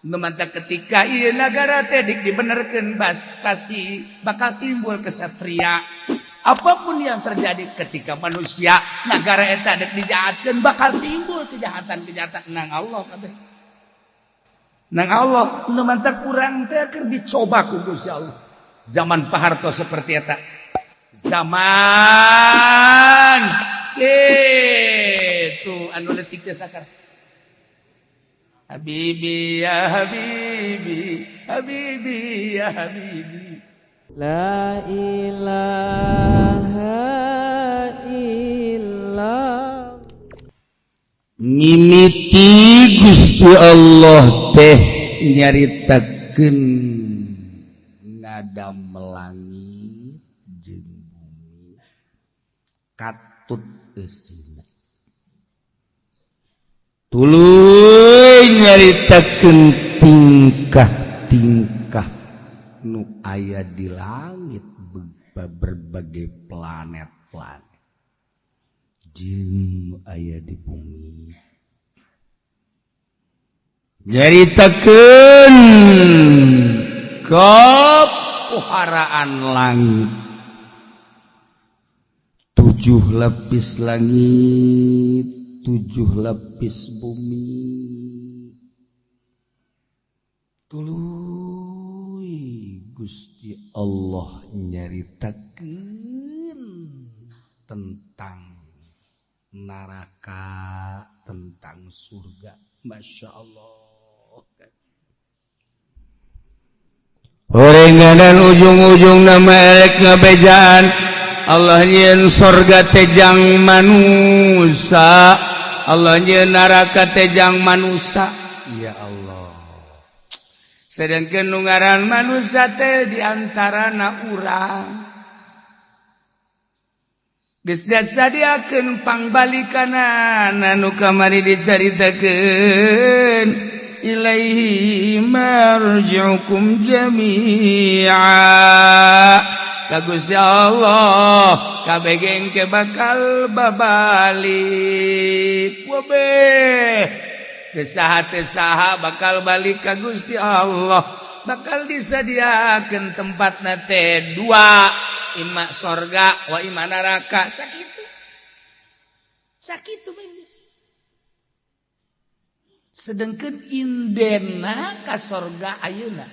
Nu matak ketika ieu nagara teh dibenerkeun, pasti bakal timbul kesatria. Apapun yang terjadi, ketika manusia negara eta dek dijahatkeun, bakal timbul kejahatan-kejahatan. Nang Allah kabeh, nang Allah. Nu matak urang teh keur dicoba ku Gusti Allah. Zaman Pak Harto seperti eta, zaman kitu anu leutik teh sakar Habibi ya Habibi, Habibi ya Habibi. La ilaha illallah. Mimiti Gusti Allah teh nyaritakeun ngadamel langit jeung bumi katut eusina, tuluy nyaritakeun tingkah-tingkah nu aya di langit, berbagai planet-planet, jeung nu aya di bumi, nyaritakeun kepuharaan langit, tujuh lapis langit, tujuh lapis bumi. Tuluy Gusti Allah nyaritakeun tentang neraka, tentang surga. Masya Allah. Horenganan ujung-ujung nama elek ngabejaan Allah nyieun sorga teh jang manusa, Allah nyieun neraka teh jang manusa. Ya Allah, sedangkan nu ngaran manusia teh diantarana urang geus disadiakeun pangbalikanana nu kamari dicaritakeun, ilaihi marji'ukum jami'a, ka Gusti Allah kabeh ke bakal babalik. Wabeh saha teh saha bakal balik ka Gusti Allah, bakal disadiakeun tempatna teh dua, imma sorga wa imma neraka. Sakitu, sakitu. Sedangkan indena ka sorga ayeuna,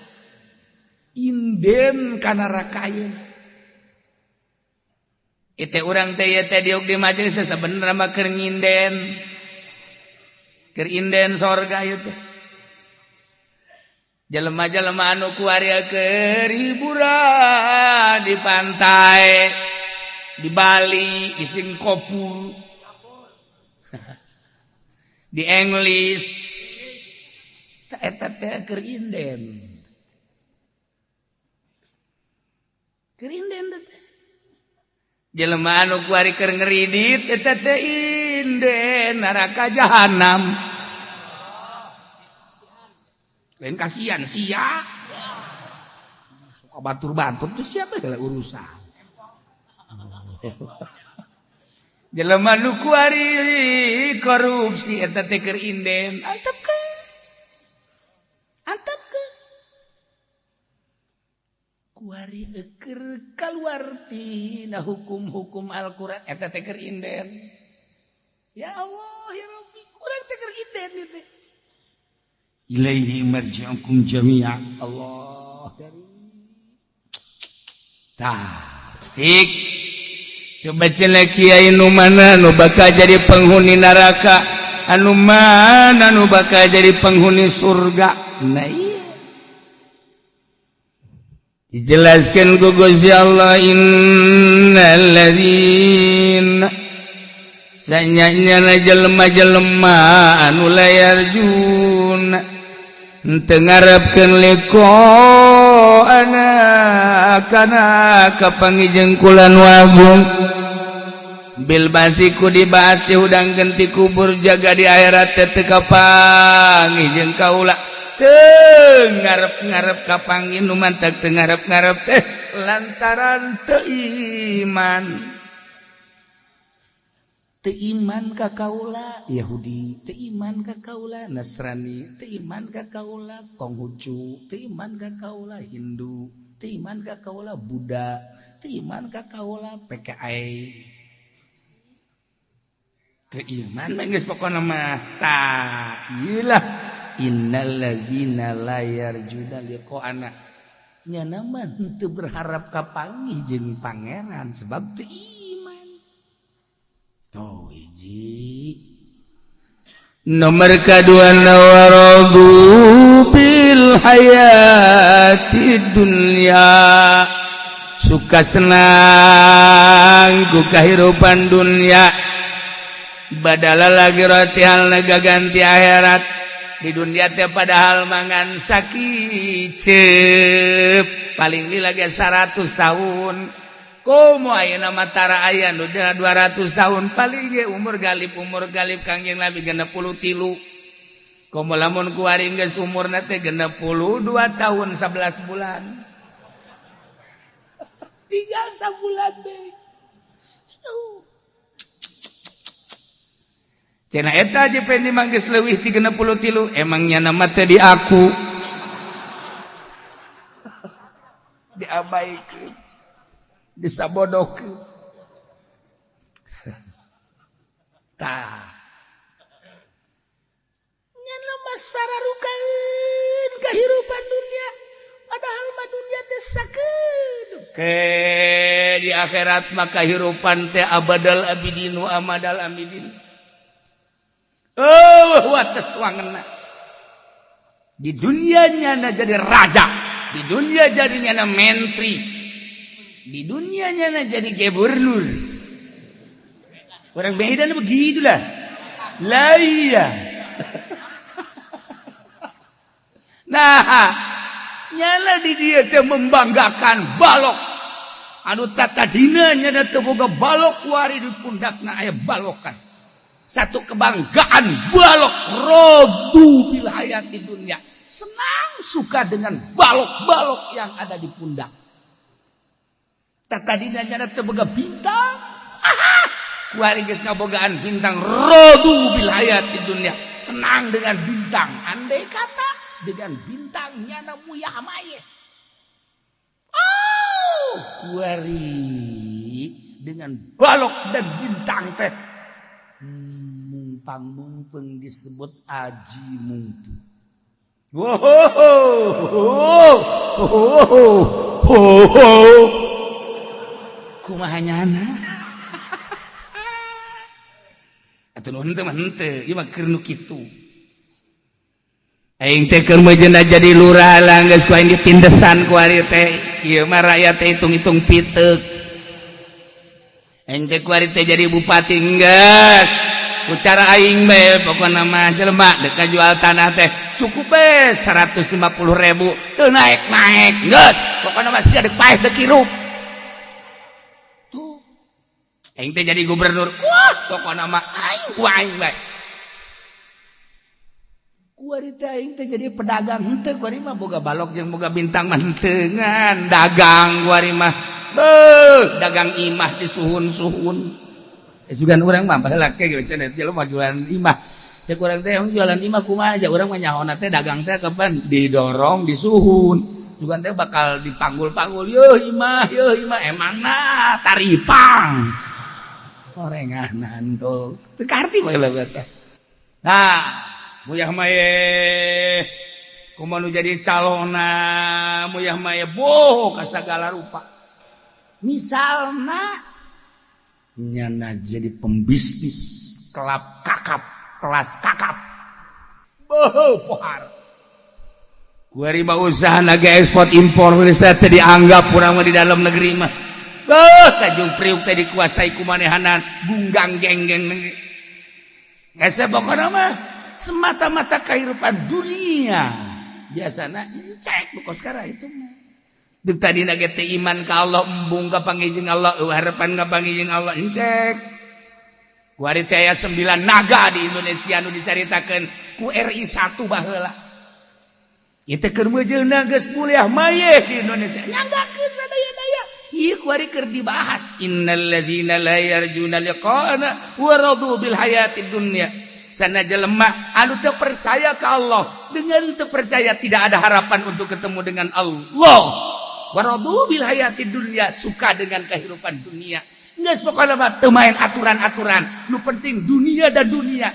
inden ka neraka ayeuna. Itu urang teh ye teh diuk di majelis sebenarnya mah keur nginden, keur inden sorga ieu teh. Jelema-jelema anu kuari keur hiburan di pantai di Bali, di Singapura, di English, eta teh keur inden, keur inden teh. Jelema anu kuari keur ngeridit, eta teh inden neraka jahanam. Lain kasihan sia suka batur-batur tuh, siapa segala urusan. Jelema nu kuari korupsi, eta teh keur inden. Antep ke, antep ke kuari keur kaluar tina hukum-hukum Al-Qur'an, eta teh keur inden. Ya Allah, ya Rabbi, urang teh keur inden ieu teh. Ilaihi marji'ukum jami'a. Allah dari tah cik coba cenah kiai, nu mana nu bakal jadi penghuni neraka, anu mana nu bakal jadi penghuni surga? Nah iya, dijelaskan ku Gusti Allah, innalladzina, sanyanya jelema-jelema anu la yarjuna, teu ngarepkeun, liqa ana kana kapanggih jeung kula nu agung, bil ba'tsi ku diba'ats, hudang ti kubur jaga di akhirat teh teu kapanggih jeung kaula, teu ngarep-ngarep kapanggih. Nu mantak teu ngarep-ngarep teh lantaran teu iman. Teu iman ka kaula Yahudi, teu iman ka kaula Nasrani, teu iman ka kaula Konghucu, teu iman ka kaula Hindu, teu iman ka kaula Buddha, teu iman ka kaula PKI. Teu iman mah geus pokona mah. Tah, ieu lah innalladzina la yarjuna liqa'ana. Nyana mah henteu berharap kapanggih jeung pangeran sebab teu iman. Tuh hiji. Nomor kedua, waradu bil hayati dunya, suka senang ku kehidupan dunia badalal akhirati, halna ganti akhirat. Di dunia teh padahal mangan sakiceup, paling lila ge 100 tahun. Komo ayeuna mah tara aya nu 200 tahun, paling ge umur galib, umur galib Kangjeng Nabi 63. Komo lamun kuari geus umurna teh 62 tahun 11 bulan, tinggal sabulan deui. Aduh. Cenah eta aja Pendi mah geus leuwih ti 63, emangnya nama teh di aku diabaikeun, disabodokeun. Tah, nyana mah sararukaeun kahirupan dunia, padahal mah dunia teh sakeun ke di akhirat mah kahirupan teh abadal abidin wa amadal amidin. Oh, wates wangena. Di dunia nyana jadi raja, di dunia jadi nyana menteri, di dunia nyana jadi gubernur. Orang Medan begitulah. Lah iya. Nah, nyana di dia teh membanggakan balok. Anu tatadina nyana teu boga balok, kuari di pundakna aya balokan. Satu kebanggaan balok, rodu bil hayati dunia. Senang suka dengan balok-balok yang ada di pundak. Tatadina nyana teu boga bintang. Kuari geus ngabogaan bintang, rodu bil hayati dunia. Senang dengan bintang. Andai kata dengan bintang nyana muyah maye. Oh, kuari dengan balok dan bintang teh mungpang mungpeng disebut aji mungpu. Wow, kumaha nyana? Atuh nu henteu mah henteu, ieu mah keur nu kitu. Aing teh keur meujeuhna jadi lurah lah geus ku aing ditindesan ku ari teh. Ieu mah rakyat teh hitung-hitung piteuk. Aing teh ku ari teh jadi bupati geus. Ku cara aing bae pokona mah jelema dek jual tanah teh cukup bae 150.000 teu naek-naek geus. Pokona mah sia dek paeh dek hirup. Tuh. Aing teh jadi gubernur. Wah, pokona mah aing ku aing bae. Kuari teh aing teh jadi pedagang henteu, kuari mah boga balok jeung boga bintang mah henteu, ngan dagang kuari mah. Beuh, dagang imah disuhun-suhun. Sugan urang mah baheula ke gitu cenah jelema jualan imah. Cek urang teh jualan imah kumaha aja, urang mah nyahona teh dagang teh kapan didorong disuhun. Sugan teh bakal dipanggul-panggul, yeuh imah, yeuh imah, emangna taripang. Orenganan tuh. Teu karti baheula teh. Nah, muyah maye kumaha nu jadi calonna, muyah maye boh ka sagala rupa. Misalna nyana jadi pembisnis kelap kakap, kelas kakap. Boh pohar. Kuari mah usaha naga ekspor impor geus teh dianggap urang mah di dalam negeri mah. Beuh, Tanjung Priuk teh dikuasai ku manehanan gunggang genggeng. Hese pokona mah semata-mata kehidupan dunia. Biasana cek nu kos sekarang itu mah. Deuk tadina ge teu iman ka Allah, embung ka pangijing Allah, eueuh harapan ka pangijing Allah, encek. Kuari teh aya 9 naga di Indonesia nu dicaritakeun ku RI 1 baheula. Ieu teh keur meujeuhna geus kuliah mayeh di Indonesia. Nyanggakeun sadaya-daya. Ieu kuari keur dibahas innalladzina la yarjuna liqa'ana wa radu bil hayatid dunya. Sana jelema anu teu percaya ka Allah, dengan teu percaya tidak ada harapan untuk ketemu dengan Allah. Wa radu bil hayatid dunya, suka dengan kehidupan dunia. Geus pokona mah teu main aturan-aturan, nu penting dunia dan dunia.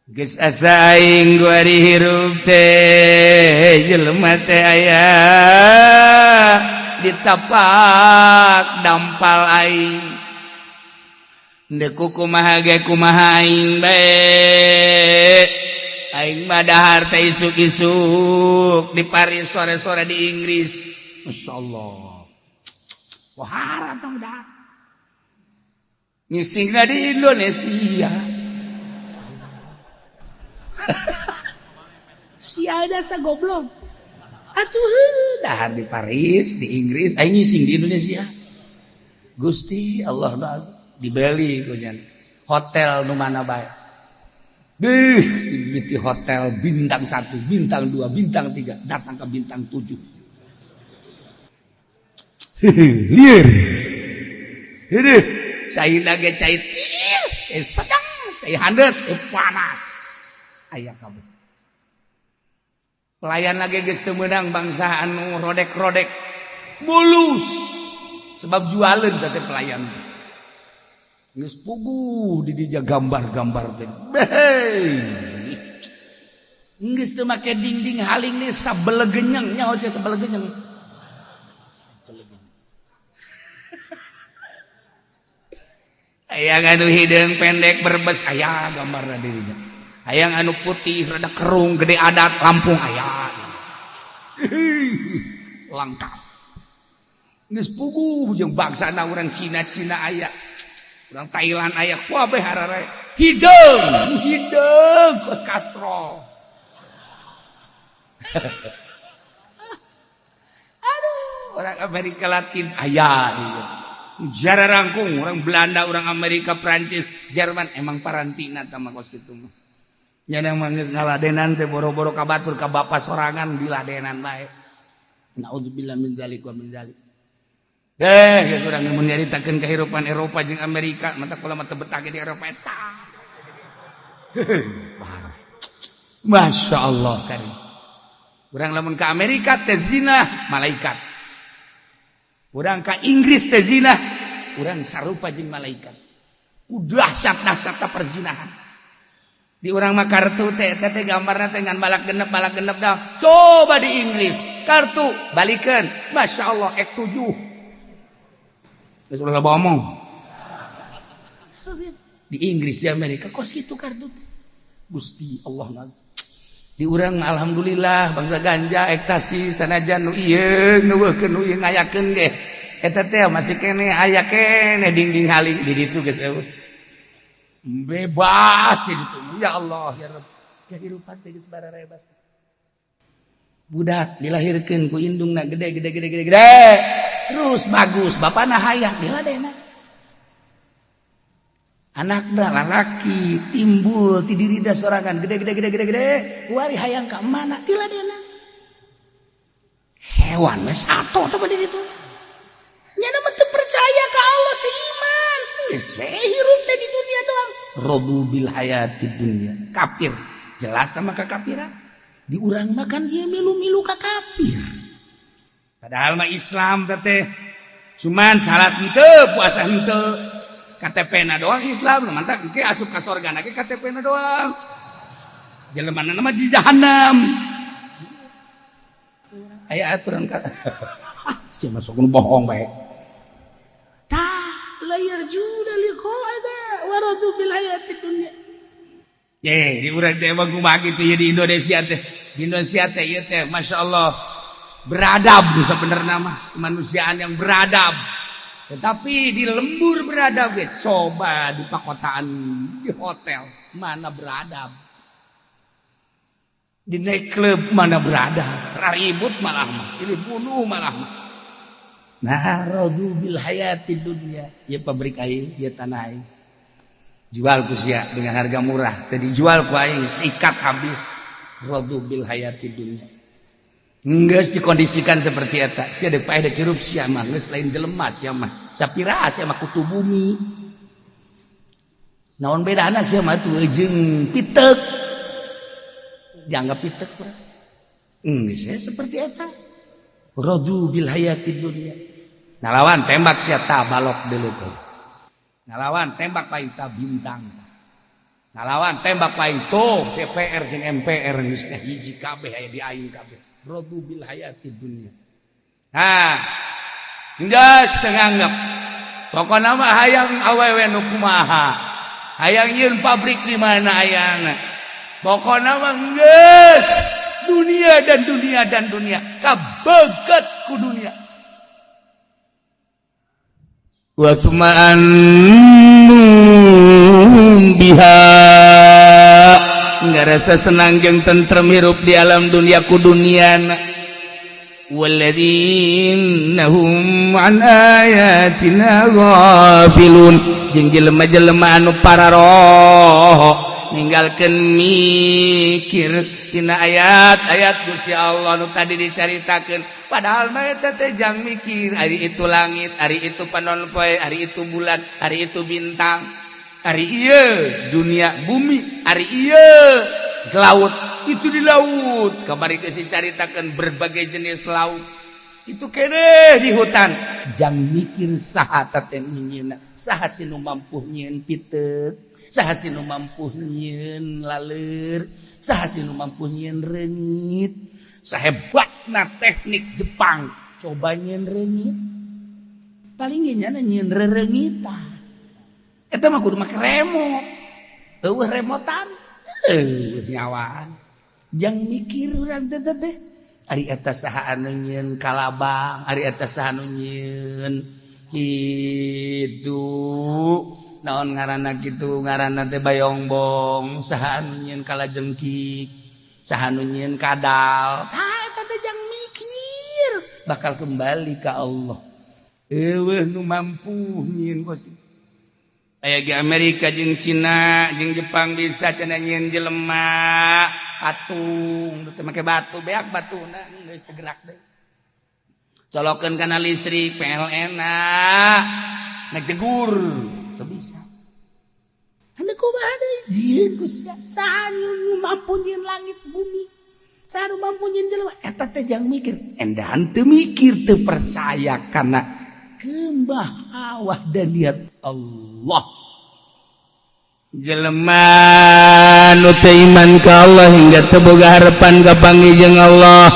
Geus asa aing kuari hirup teh jelema teh aya ditapak dampal aing. Ndek kumaha ge kumaha aing bae. Aing mah dahar teh isuk-isuk di Paris, sore-sore di Inggris. Masya Allah. Wah, haram dong dah. Ngisingna di Indonesia. Sial jasa goblok. Atuh dahar di Paris, di Inggris, aing ngising di Indonesia. Gusti Allah dibeli ku hotel nu mana bae. Dih, di hotel bintang 1, bintang 2, bintang 3, datang ke bintang 7. Lieur. Ini cai lagi cai tiis, sedang cai handet, panas. Aya kamu. Pelayan lagi geus teu meunang bangsa anu rodek-rodek. Mulus. Sebab jualeun teh pelayan. Geus puguh di dinya gambar-gambar teh. Behey. Geus teu make dinding haling nih sabelegenyeng nyaho sia sabelegenyeng. Hayang anu hideung pendek berbes aya gambarna dirinya. Hayang anu putih rada kerung gede adat Lampung aya. Lengkap. Geus puguh jeung bangsana urang Cina-Cina aya. Urang Thailand aya kabeh harare. Hideung, hideung kos kastrol. Aduh, orang Amerika Latin aya ieu. Jara rangkung orang Belanda, orang Amerika, Prancis, Jerman emang parantina tah mah kos kitu mah. Nya mah geus ngaladenan teh boro-boro ka batur ka bapa sorangan diladenan bae. Naudzubillah min dzalik wa min dzalik. Geus urang mun nyaritakeun kehidupan Eropa jeung Amerika, mata kula mah teu betah di Eropa eta. Masya Allah karim. Urang lamun ka Amerika teh zina malaikat. Urang ka Inggris teh zina, urang sarupa jeung malaikat. Ku dahsyat-dahsyat perzinahan. Di urang mah kartu teh teh gambarna teh ngan balak genep dah. Coba di Inggris, kartu balikeun. Masya Allah ek 7. Geus ulah ngomong. Di Inggris, di Amerika kos kitu kartu. Gusti Allah nag. Di urang alhamdulillah bangsa ganja ekstasi sanajan nu ieu ngeuweuhkeun nu ieu ngayakeun ge. Eta teh masih kene aya kene dinding haling di ditu geus eueuh. Bebas di ditu. Ya Allah ya Rabb. Kehidupan teh geus bararebas. Budak dilahirkeun ku indungna gede gede gede gede gede. Terus bagus bapana hayang diladena. Anakna lalaki timbul ti dirida sorangan gede gede gede gede gede kuari hayang ka mana diladena. Hewan we sato teh di ditu. Nya mah teu percaya ka Allah teu iman. Geus we hirup teh di dunia doang. Radu bil hayatid dunya. Kafir. Jelas sama kekafiran. Di urang makan ieu milu-milu ka kafir. Padahal mah Islam teh cuman salat henteu, puasa henteu. KTP na doang Islam, mantap engke asup ka sorga na ge KTP na doang. Jelemana mah di jahanam. Aya aturan ka. Sia masuk nu bohong bae. Tah, la yarjuna liqa'ana wa radu bil hayatid dunya. Ye, di urang teh emang kumaha kitu ye di Indonesia teh. Di Indonesia teh ieu teh masyaallah beradab sebenarnya mah, kemanusiaan yang beradab. Tetapi di lembur beradab ge, coba di pakotaan di hotel mana beradab. Di night club mana beradab, ribut malah mah, silih bunuh malah mah. Nah, radu bil hayatid dunya, ya pabrik aing, ya tanah aing. Jual ku sia dengan harga murah, tadi jual ku aing sikat habis. Radu bil hayatid dunya. Geus dikondisikan seperti eta. Sia dek paeh, dek hirup, sia mah geus lain jelema, sia mah sapira, sia mah kutu bumi. Naon bedana sia mah tuh jeung pitek? Dianggap pitek urang. Geus ya seperti eta. Radu bil hayatid dunya. Ngalawan tembak sia, ta balok deuleu. Ngalawan tembak paing, ta bintang. Ngalawan tembak paing, tuh DPR jeung MPR geus hiji kabeh, aya di aing kabeh. Radu bil hayatid dunya. Nah, geus teu nganggep. Pokona mah hayang awewe nu kumaha, hayang nyieun pabrik di mana ayana. Pokona mah geus dunia dan dunia dan dunia, kabeget ku dunia. Wa tuma'annu biha, ngarasa senang jeung tentrem hirup di alam dunia ku duniana. Walladzina hum an ayatina ghafilun, jeung jelema-jelema anu pararoho ninggalkeun mikir tina ayat-ayat Gusti Allah nu tadi dicaritakeun. Padahal mah eta teh jang mikir. Ari itu langit, ari itu panon poe, ari itu bulan, ari itu bintang, ari ieu dunia bumi, ari ieu laut, itu di laut kamari geus dicaritakeun berbagai jenis laut, itu kene di hutan, jang mikir saha teh nyieunna, saha sih nu mampu nyieun piteuk, saha sih nu mampu nyieun laleur, saha sih nu mampu nyieun reungit. Sahebatna teknik Jepang coba nyieun reungit, paling nyana nyieun rereungitan. Eta mah kudu make remote, eueuh remotan, eueuh nyawaan. Jang mikir urang teh teh ari eta saha anu nyieun kalabang, ari eta saha anu nyieun itu naon ngaranna kitu, ngaranna teh bayongbong, saha anu nyieun kalajengkik, saha anu nyieun kadal. Tah, eta teh jang mikir, bakal kembali ka Allah. Eueuh nu mampu nyieun kos. Aya ge Amerika jeung Cina jeung Jepang bisa cenah nyieun jelema patung teu make batu, beak batuna geus teu gerak deui. Colokeun kana listrik PLN na ngajegur, teu bisa. Anda kumaha deui jieun ku sia? Saha nu mampu nyieun langit bumi, saha nu mampu nyieun jelema? Eta teh jang mikir. Endahan teu mikir, teu percaya kana kembah awah dan niat Allah. Jelema nu teu iman ka Allah hingga teu boga harapan kapanggih jeung Allah,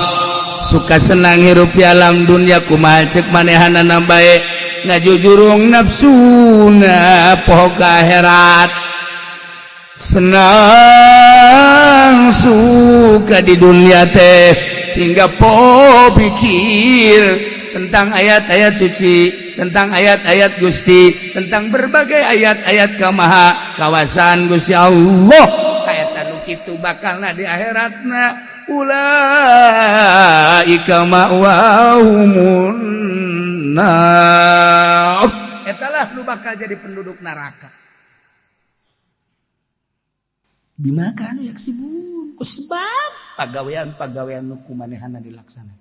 suka senang hirup di alam dunia, kumaha cek manehanana bae, ngajujurung nafsuna, poho ka akhirat. Senang suka di dunia teh hingga poho pikir tentang ayat-ayat suci, tentang ayat-ayat Gusti, tentang berbagai ayat-ayat kamaha kawasan Gusti Allah. Kayak nu kitu bakalna di akhiratna ulaika ma'wahumun nar, etalah nu bakal jadi penduduk neraka. Bima kanu yaksibun, ku sebab pagawean-pagawean nu kumanehana dilaksanakan.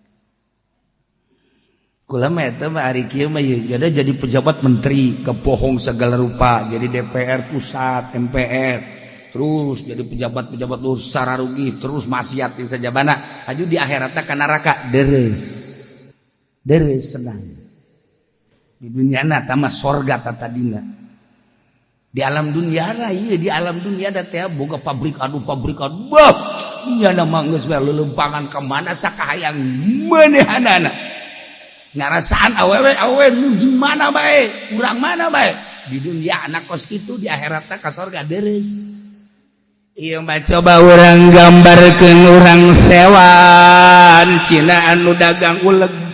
Kula mah eta mah ari kieu mah ieu jadi pejabat menteri, kebohong segala rupa, jadi DPR pusat, MPR, terus jadi pejabat-pejabat luhur sararugi, terus maksiat di sajabana, aju di akhiratna ka neraka deres. Deres senang. Di dunia na tama sorga tatadina. Di alam dunia lah iya, di alam dunia ada teh boga pabrik, aduh pabrik, aduh bah nyana mah geus bae lelempangan ka mana sakahayang manehanana, ngarasaan awewe awewe nu di mana bae, urang mana bae. Di dunia anak kos kitu, di akhirat ka sorga deres. Iya mah coba urang gambarkeun urang sewan Cina anu dagang uleg.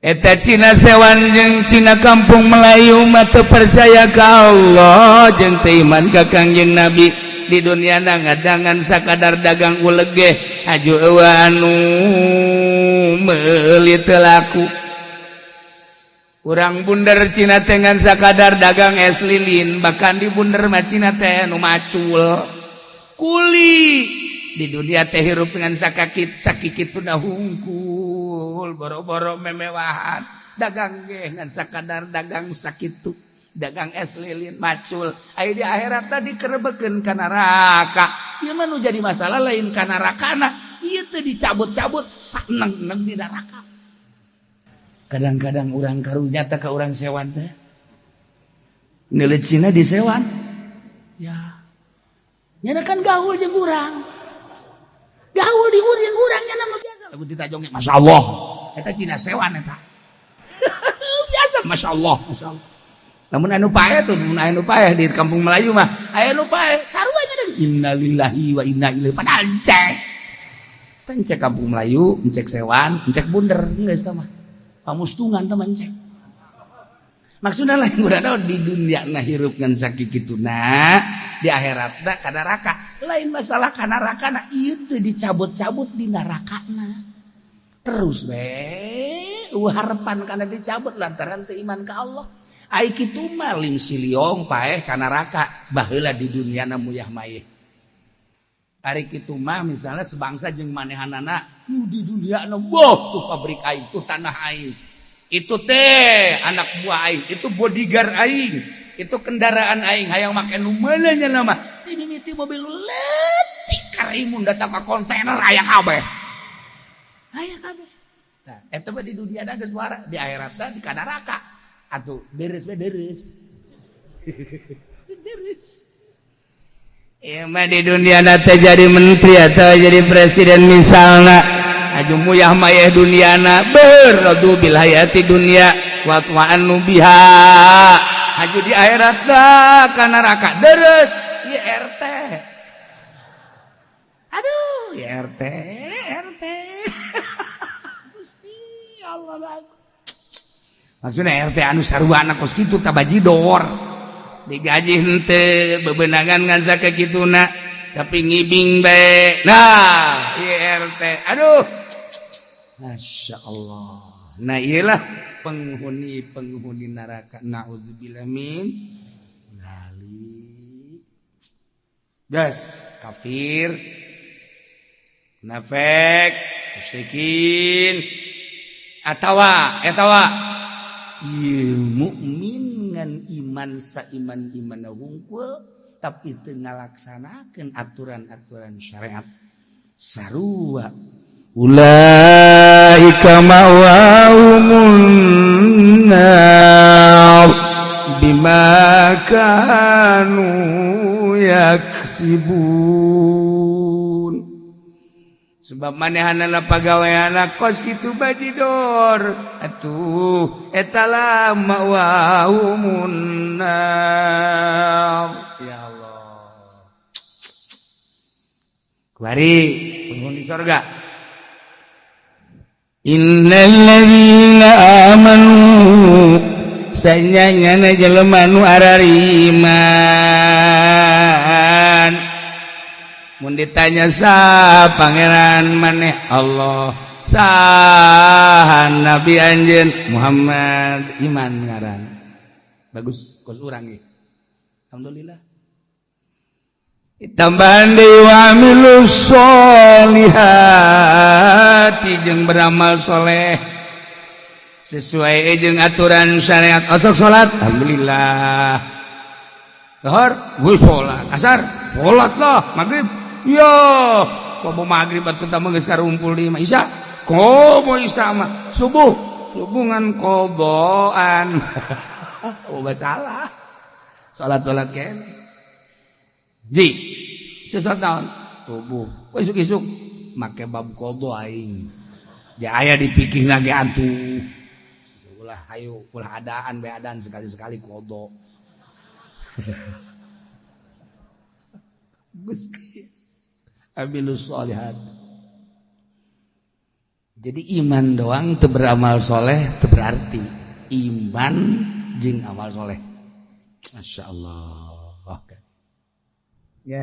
Eta Cina sewan jeung Cina kampung Melayu mah teu percaya ka Allah jeung teu iman ka Kangjeng Nabi. Di dunia ngadangan sakadar dagang uleg ge aju eueuh anu meuli, teu laku. Urang bunder Cina dengan sakadar dagang es lilin, bahkan di bunder mah Cina teh nu macul kuli. Di dunia teh hirup dengan sakakit sakikituna hungkul, boro-boro memewahan. Dagang ge ngan sakadar dagang sakitu, dagang es lilin, macul. Aya di akhirat tadi kerebekeun ka neraka. Ieu mah nu jadi masalah lain ka nerakana, ieu teh dicabut-cabut saneng-neng di neraka. Kadang-kadang urang karunya teh ka urang sewan teh. Neuleut Cina di sewan. Ya. Nyana kan gaul jeung urang. Gaul di urang urang nyana mah biasa. Lamun ditajongnya, Masya Allah. Eta Cina sewan eta. Biasa, Masya Allah, Masya Allah. Namun anu paeh tuh, mun anu paeh di kampung Melayu mah, aya nu paeh sarua nya. Innalillahi wa inna ilaihi, padahal encek. Teh encek kampung Melayu, encek sewan, encek bunder, geus tah mah. Pamustungan tah mah encek. Maksudna lain urang di dunia na hirup ngan sakikituna, di akhiratna ka neraka. Lain masalah ka neraka na, ieu teh dicabut-cabut di nerakana. Terus we harapan karena dicabut lantaran teu iman ka Allah. Ai kitu mah lim siliong paeh ka neraka, baheula di dunia na muyah mayeh. Ari kitu mah misalnya sebangsa jeung manehanana nu di dunia na, boh tuh pabrik aing, tuh tanah aing. Itu teh anak buah aing, itu bodyguard aing, itu kendaraan aing, hayang make nu meula nya nama. Ti mimiti mobil leutik karimun datang ka kontainer aya kabeh. Aya kabeh. Nah, eta mah di dunia da geus suara, di akhirat di ka neraka. Atuh deres we deres. Deres. Ieu mah di dunia teh jadi menteri atau jadi presiden misalna, aju muyah mayeh duniana, beradu bil hayati dunia wa anu biha, aju di akhirat ka neraka deres. Ieu RT, aduh, ieu RT RT, Gusti Allah. Maksudnya RT anu sarwana kos kitu tabajidor, digaji henteu, bebenangan ngan sakituna tapi ngibing bae. Nah, ieu RT, aduh, Masya Allah. Nah, iyalah penghuni penghuni neraka, naudzubillah min dzalik. Das kafir, munafik, musyrikin, atawa etawa ieu mukmin ngan iman saiman iman hungkul tapi teu ngalaksanakeun aturan-aturan syariat, sarua. Ulaika ma'wahumun nar bima kanu yaksibun. Sebab manehanana pagaweana kos kitu, bajidor, atuh eta lah ma'wahumun nar. Ya Allah, kuari penghuni surga. Innalladzina amanu, sanyanyana jelema nu arariman. Mun ditanya, "Sa pangeran maneh?" "Allah." "Saha nabi anjeun?" "Muhammad." Iman ngaran bagus kos urang ge, alhamdulillah. Tambahan deui, wa amilus solihati, jeung beramal soleh sesuai jeung aturan syariat. Osok salat, alhamdulillah. Lohor gue salat, asar salat lah, maghrib yo komo maghrib atuh tah geus karumpul di imah, isya komo isya mah, subuh subuh ngan qadaan. Oh, salah salat-salat kene ji sesuatu naon subuh isuk-isuk make bab qada aing ja aya dipikir lagi atuh. Ulah, ayo ulah adaan be, adaan sekali-sekali qada. Gusti, amilus sholihat. Jadi iman doang teu beramal soleh teu berarti. Iman jeung amal soleh, Masya Allah ya.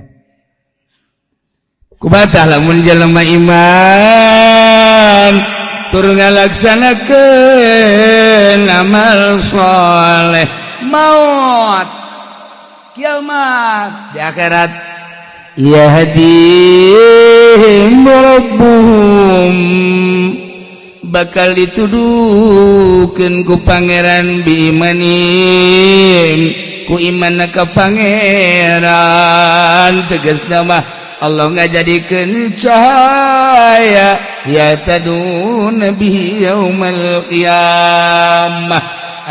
Kubatah lamun jelema iman tur ngalaksanakeun amal soleh, maut kiamat di akhirat. Yahdihim rabbuhum, bakal dituduhkeun ku Pangeran, biimanihim, ku iman ka Pangeran. Tegasna mah Allah ngajadikeun cahaya, yahtaduna bihi yaumal qiyamah,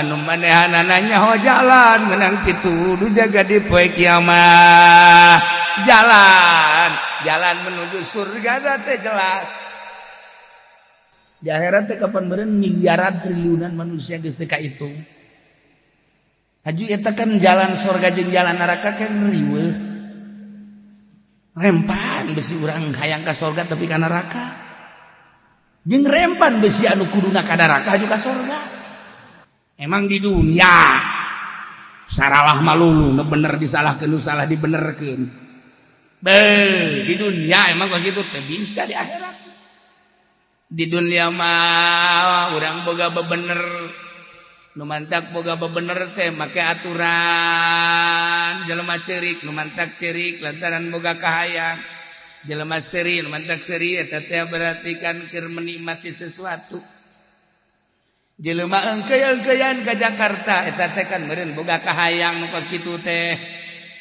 anu manehanana nyaho jalan menang pituduh jaga di poe kiamat. Jalan jalan menuju surga teh jelas. Di akhirat teh kapan meureun miliaran triliunan manusia geus teu kahitung. Haju eta kan jalan surga jeung jalan neraka kan riweuh rempan. Besi urang hayang ka surga tapi ka neraka, jeung rempan besi anu kuduna ka neraka haju ka surga. Emang di dunia saralah malulu, nu bener disalahkeun, nu salah dibenerkeun. Be, di dunia emang kos kitu teu bisa di akhirat. Di dunia mah urang boga bebener, nu mantak boga bebener teh make aturan. Jelema ceurik, nu mantak ceurik lantaran boga kahayang. Jelema seuri, nu mantak seuri eta teh berarti kan keur menikmati sesuatu. Jelema engkey-engkeyan ka Jakarta, eta teh kan meureun boga kahayang nu kos kitu teh.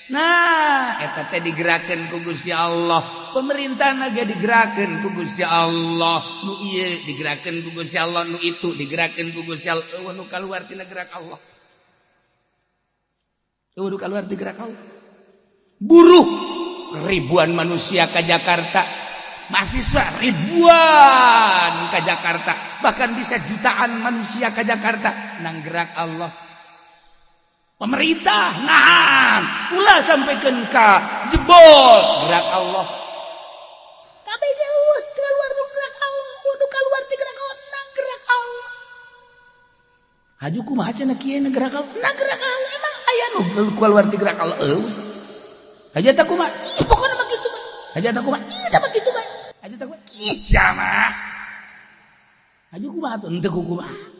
Nah, eta teh digerakkeun ku Gusti Allah. Pemerintah ge digerakkeun ku Gusti Allah, nu ieu digerakkeun ku Gusti Allah, nu itu digerakkeun ku Gusti Allah. Euweuh nu kaluar tina gerak Allah, euweuh nu kaluar ti gerak Allah. Buruh ribuan manusia ke Jakarta, mahasiswa ribuan ke Jakarta, bahkan bisa jutaan manusia ke Jakarta, nang gerak Allah. Pemerintah nahan ulah sampai ka jebol, gerak Allah. Kabeh ge euweuh keluar nu gerak Allah, nu keluar ti gerak Allah, nang gerak Allah. Haju kumaha cenah kieu na gerak Allah, nang gerak Allah? Emang aya nu keluar ti gerak Allah? Euweuh. Haju eta kumaha? Ih, pokona mah kitu mah. Haju eta kumaha? Ih, da mah kitu mah. Haju eta kumaha? Ih, sia mah. Haju kumaha tuh? Henteu kumaha.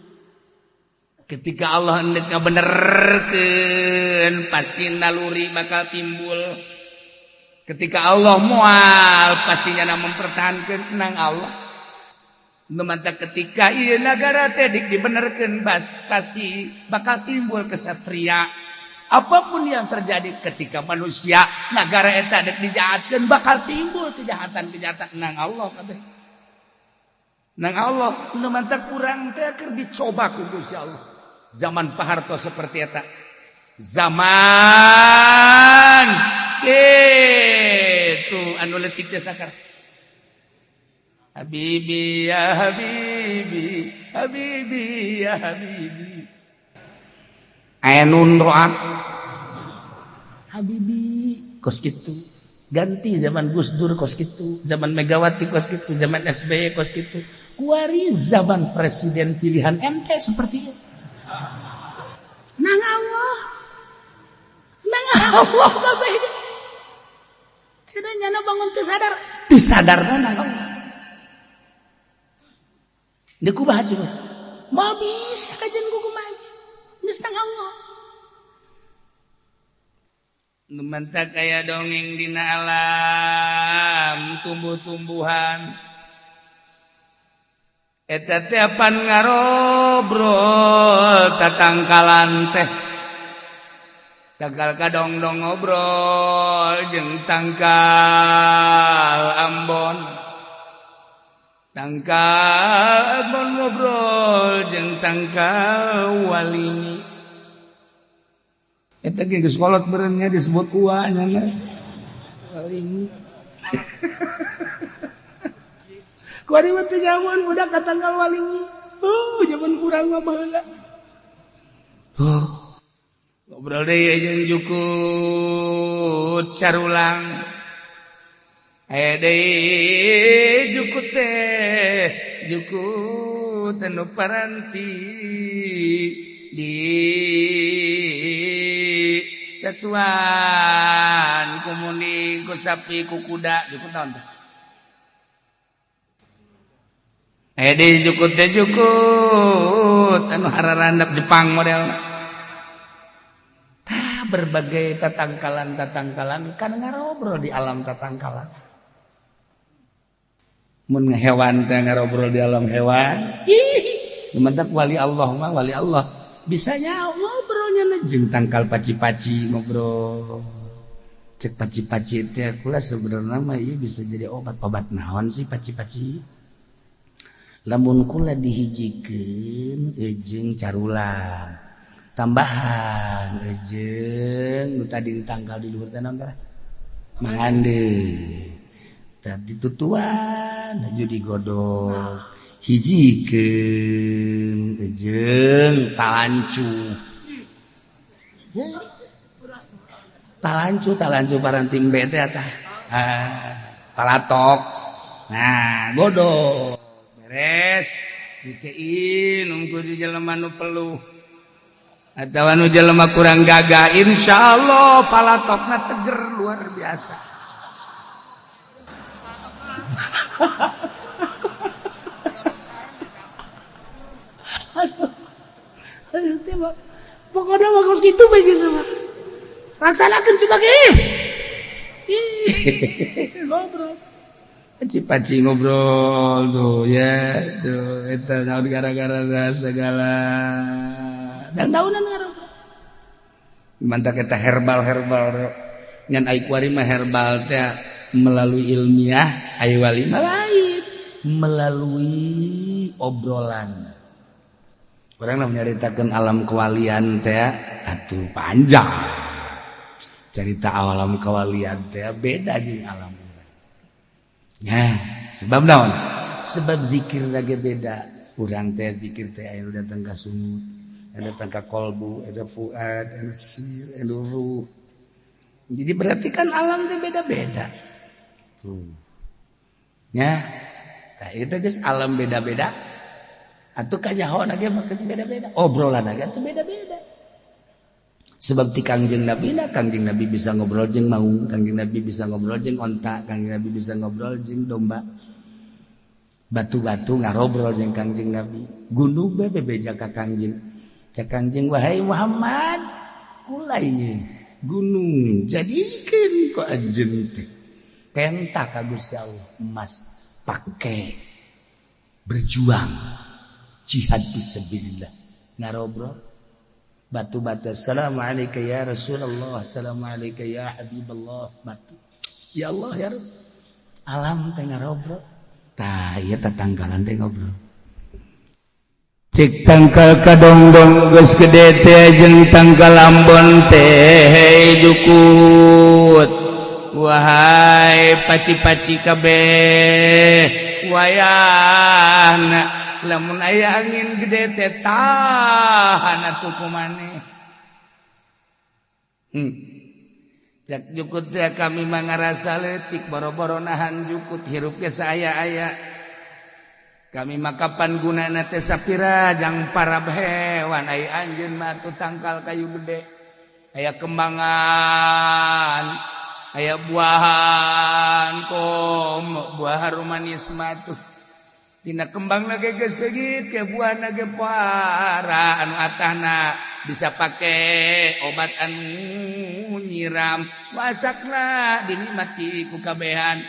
Ketika Allah hendak ngabenerkeun, pasti naluri bakal timbul. Ketika Allah mual, pastinya na mempertahankan nang Allah. Nu mantak ketika ieu nagara teh dibenerkeun, pasti bakal timbul kesatria. Apapun yang terjadi, ketika manusia negara eta dek dijahatkeun, bakal timbul kejahatan-kejahatan, nang Allah kabeh, nang Allah. Nu mantak urang teh keur dicoba ku Gusti Allah. Zaman Pak Harto seperti eta, zaman kitu anu leutik teh sakar Habibi ya Habibi, Habibi ya Habibi, Ainun roat Habibi kos kitu. Ganti zaman Gus Dur kos kitu, zaman Megawati kos kitu, zaman SBY kos kitu, kuari zaman presiden pilihan MT seperti itu. Nang Allah, nang Allah kabeh. Cenah nyana bangun teu sadar, teu sadar nang Allah. Deuk kumaha coba? Moal bisa kajian ku kumaha. Geus nang Allah. Nu mantak aya dongeng dina alam tumbuh-tumbuhan. Eta teh apan ngarobrol tatangkalan teh. Tangkal kadongdong ngobrol jeung tangkal ambon. Tangkal ambon ngobrol jeung tangkal walingi. Eta ge geus kolot meureun nya disebut ua nya walingi. Kuari mah teu nyamun budak ka tangkal walingi. Zaman kurang mah baheula. Ngobrol deui jeung jukut carulang. Aya deui jukut teh, jukut anu paranti di satuan ku munding, ku sapi, ku kuda. Jukut naon teh? Aya deui jukut teh, jukut anu hararandap Jepang modelna. Tah, Berbagai tatangkalan-tatangkalan kan ngarobrol di alam tatangkalan. Mun hewan teh ngarobrol di alam hewan. Ih, mantap wali Allah mah, wali Allah. Bisanya ngobrolnya jeung tangkal paci-paci ngobrol. Cek paci-paci teh kula sebenarnya mah ieu bisa jadi obat. Obat naon sih paci-paci? Lamun kula dihijikeun jeung carulang, tambahan jeung nu tadi ditangkal di luhur teh naon teh? Mangande. Tadi tutuan aju digodok. Hijikeun jeung talancu. Ya. Talancu, talancu paranting be teh tah. Ah, palatok. Nah, godok. Beres. Dikein nunggu di jelema nu peluh. Atawa nu jelema kurang gagah, insyaallah palatokna teger luar biasa. Aduh. Aduh, tiba. Pokoknya mah kos kitu bae geus mah. Laksanakeun sebagai ngobrol. Paci-paci ngobrol tuh ya tuh eta naon gara-gara segala dan daunan ngarobrol. Mantak eta herbal-herbal ngan ai kuari mah herbal teh melalui ilmiah, ai wali mah lain melalui obrolan. Urang lah nyaritakeun alam kewalian teh atuh panjang. Cerita alam kewalian teh beda jeung alam urang. Nah, sebab naon? Sebab zikir lagi beda. Urang teh zikir teh aya nu datang ka sungut, aya datang ka kolbu, ada fuad, ada sir, ada ruh. Jadi berarti kan alam teh beda-beda. Tuh. Ya. Tah itu geus alam beda-beda. Atuh kanyahoan ge mah beda-beda. Obrolan ge atuh beda-beda. Sebab ti Kangjeng Nabi na, Kangjeng Nabi bisa ngobrol jeung maung, Kangjeng Nabi bisa ngobrol jeung onta, Kangjeng Nabi bisa ngobrol jeung domba. Batu-batu ngarobrol jeung Kangjeng Nabi. Gunung be bebeja ka Kangjeng. Cek Kangjeng, wahai Muhammad, kula ieu gunung jadikeun ku anjeun teh. Penta ka Gusti Allah emas pake berjuang jihad fisabilillah. Ngarobrol batu-batu, assalamualaikum ya Rasulullah, assalamualaikum ya Habiballah. Batu, ya Allah ya Rabb. Alam teh ngarobrol. Tah ieu tatangkalan teh ngobrol. Cek tangkal kadongdong geus gede teh jeung tangkal ambon teh jukut. Wahai paci-paci kabeh wayahna lamun aya angin gede teh tahan atuh kumaneh. Cek jukut teh kami mah ngarasa leutik boro-boro nahan jukut hirup ge saaya-aya. Kami mah kapan gunana teh sapira jang para hewan ai anjeun mah atuh tangkal kayu gede. Aya kembangan, aya buahan, kom buah harum manis mah tuh. Dina kembang lagi geus seugit ke buahna ge para anu atahna bisa pake obat anu nyiram wasakna dinikmati ku kabehan.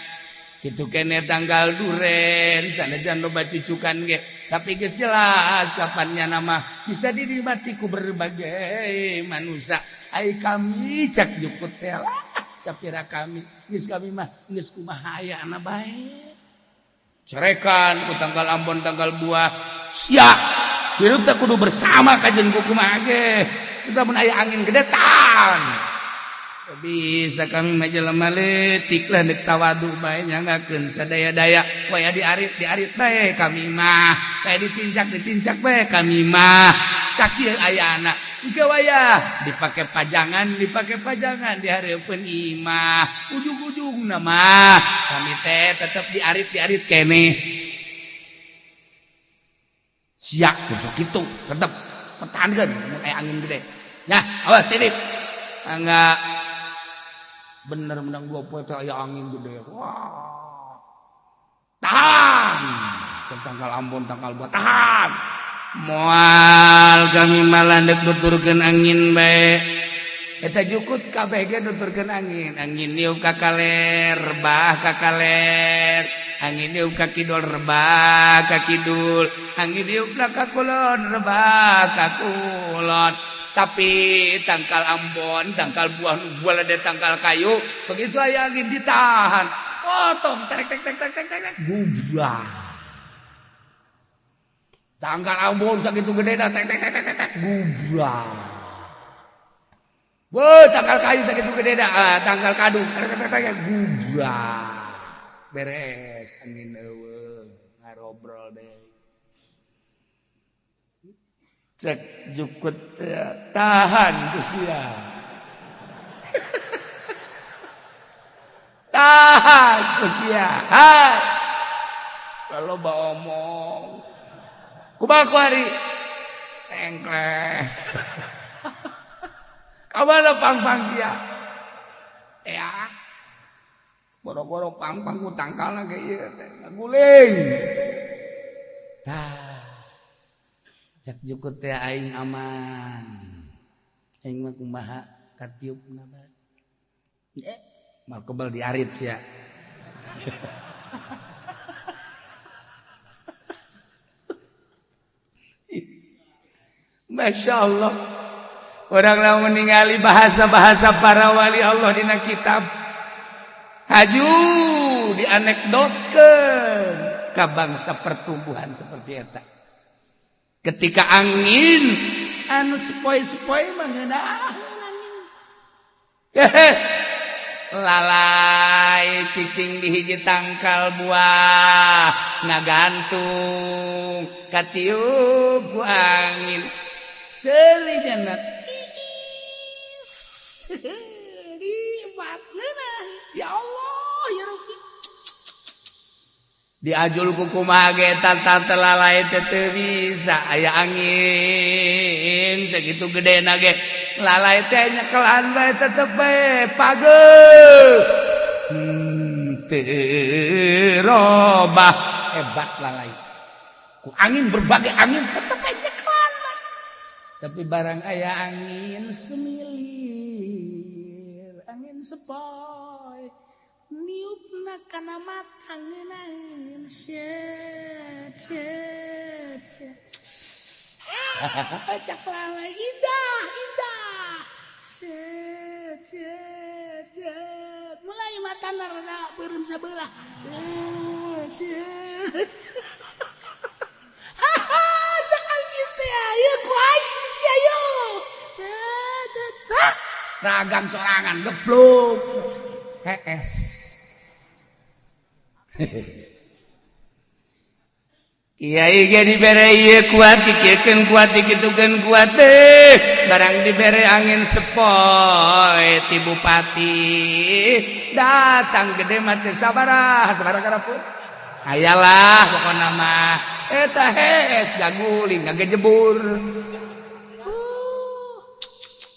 Kitu kene tanggal duren sanajan loba cucukan ge tapi geus jelas kapannya nama bisa dinikmati ku berbagai manusia. Ai kami cak jukut teh lah sapira kami geus kami mah geus kumaha ayana bae. Cerekan ku tanggal ambon tanggal buah sia hirup teh kudu bersama kajen ku kumaha ge. Lamun aya angin gede tan bisa kami mah jelema leutik lah deuk tawadu bae nyangakeun sadaya-daya waya diarit bae kami mah kayak ditincak bae kami mah sakieu ayana engke waya dipake pajangan dihareupeun imah ujung-ujungna mah kami teh tetep diarit keneh siak kudu kitu tetep pertahankeun mun aya angin gede. Nah awas titik enggak bener menang 2 poe teh aya angin gede. Wah. Tahan. Cek tanggal Ambon tanggal buat tahan. Moal kami malah dek nuturkeun angin bae. Eta jukut kabeh ge nuturkeun angin. Angin niup ka kaler, rebah ka kaler. Angin niup ka kidul, rebah ka kidul. Angin niup ka kulon, rebah ka kulon. Tapi tangkal ambon, tangkal buah buah ada tangkal kayu, begitu aya angin ditahan. Potong tek tek tek tek tek tek gubah. Tangkal ambon sakitu gedena tek tek tek tek tek gubah. Wah, tangkal kayu sakitu gedena, tangkal kadu tek tek tek gubah. Beres angin eueuh ngarobrol deui. Cek jukut ya, tahan ku sia. Tahan ku sia. Hai. Kalau bawa omong. Kumaha ku hari? Cengkleh. Kamana pang-pang sia? Ya. Boro-boro pang-pang ku tangkalna ge ieu teh ngaguling. Tah. Cek jukut teh aing aman. Aing mah kumaha katiupna bae. Mal kebel diarit sia. Masya Allah. Orang lamun ningali bahasa-bahasa para wali Allah dina kitab. Haju dianekdotkeun ka bangsa pertumbuhan seperti eta. Ketika angin anu sepoi-sepoi mah ngeunah angin. Lalai cicing di hiji tangkal buah ngagantung katiup ku angin. Seuri jangan tiis. Hebat ngeunah. Ya Allah ya Rabbi. Diajul ku kumaha ge tata lalai teh teu bisa aya angin sakitu gedena ge lalai teh nyekelan bae tetep bae pageuh teu robah hebat lalai ku angin berbagai angin tetep bae nyekelan bae tapi barang aya angin semilir angin sepoi niupna kana mata ngeunaheun set set set. Cak lalai indah indah set set set mulai matana rada beureum sabelah set set. Haha cak angin teh aya ku aing sia yo set set ragang sorangan gepluk hees. Kiai ge dibere ieu kuat dikiekeun kuat dikitukeun kuat teh barang dibere angin sepoi ti bupati datang gede mah teu sabaraha sabaraha garapun ayalah pokona mah eta hees gaguling ngagejebur.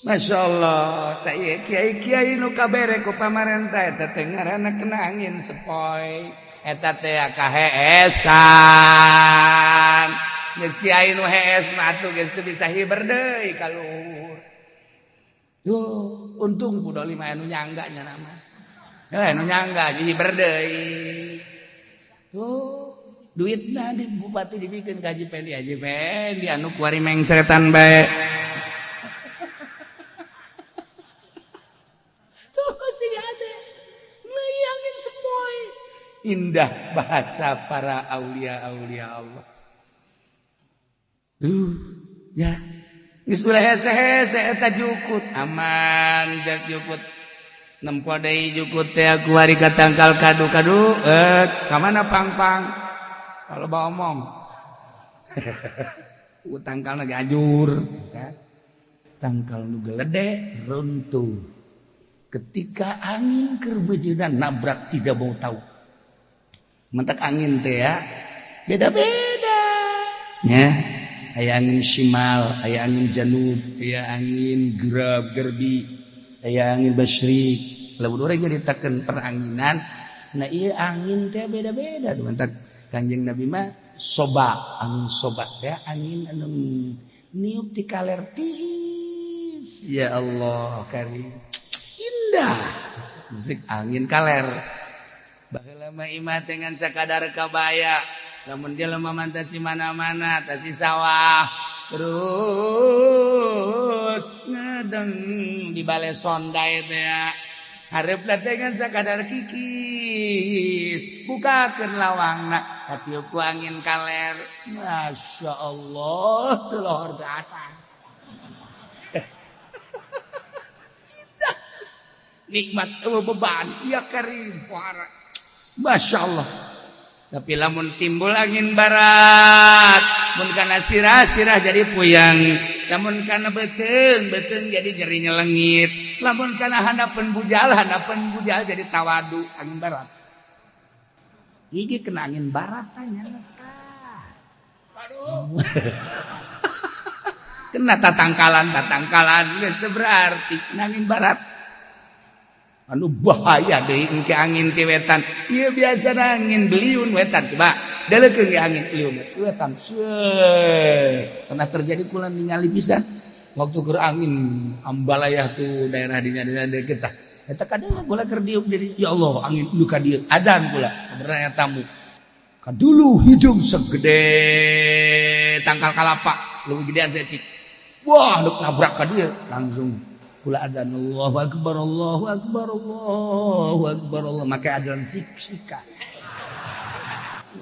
Masya Allah, tak iya kiai-kiai nu kabere ku pamarentah eta teh ngaranna kena angin sepoi eta teh kaheesan. Geus kiai nu hees mah atuh geus teu bisa hiber deui ka luhur. Duh, untung ku doli mah anu nyangga nya mah. Heuh anu nyangga hiber deui. Tuh, duitna di bupati dibikeun ka Haji Pendi, Haji Pendi anu kuari mengseretan bae. Indah bahasa para aulia-aulia Allah. Duh, ya. Geus ulah hese-hese eta jukut aman jak jukut. Nempo deui jukut teh aku hari ka tangkal kadu-kadu, ka mana pang-pang? Kalau bawa omong. Ku tangkalna gajur, ya. Tangkal nu gelede runtuh. Ketika angin keur beujeuna nabrak tidak mau tahu. Mentak angin teh ya beda-beda ya, aya angin shimal, aya angin janub, aya angin gerab gerbi, aya angin basyrik. Lamun urang nyaritakeun peranginan, nah ieu angin teh beda-beda. Mentak Kanjeng Nabi mah soba, angin soba teh angin anu niup ti kaler tiis. Ya Allah karim. Indah. Musik angin kaler. Baheula mah imah dengan sakadar kabaya. Lamun jelema mah teh mana-mana, teh sawah. Terus ngedeng di bale sondai teh. Hareupna teh ngan sakadar kikis. Bukakeun lawangna, katiup ku angin kaler. Masya Allah, teu lohor teu asa. Nikmat beban ya karim pohara. Masya Allah. Tapi lamun timbul angin barat, mun kana sirah-sirah jadi puyang, lamun kana beuteung-beuteung jadi nyeri nyelengit, lamun kana handapeun bujal jadi tawadu angin barat. Iki kena angin barat tanya. Aduh. Kena tatangkalan geus teu berarti kena angin barat. Anu bahaya deui engke angin ti wetan. Ieu biasa angin beliun wetan coba. Deulekeun ge angin beliun wetan. Seuh. Pernah terjadi kula ningali pisan waktu keur angin ambalayah tuh daerah dinya dinya kita. Eta kadang kula keur dieup jadi ya Allah angin nu ka dieu adan kula kabenerna tamu. Kadulu hidung segede tangkal kalapa leuwih gedean saeutik. Wah, deuk nabrak ka dieu langsung kula adzan Allahu akbar Allahu akbar Allahu akbar Allah make adzan sik-sika.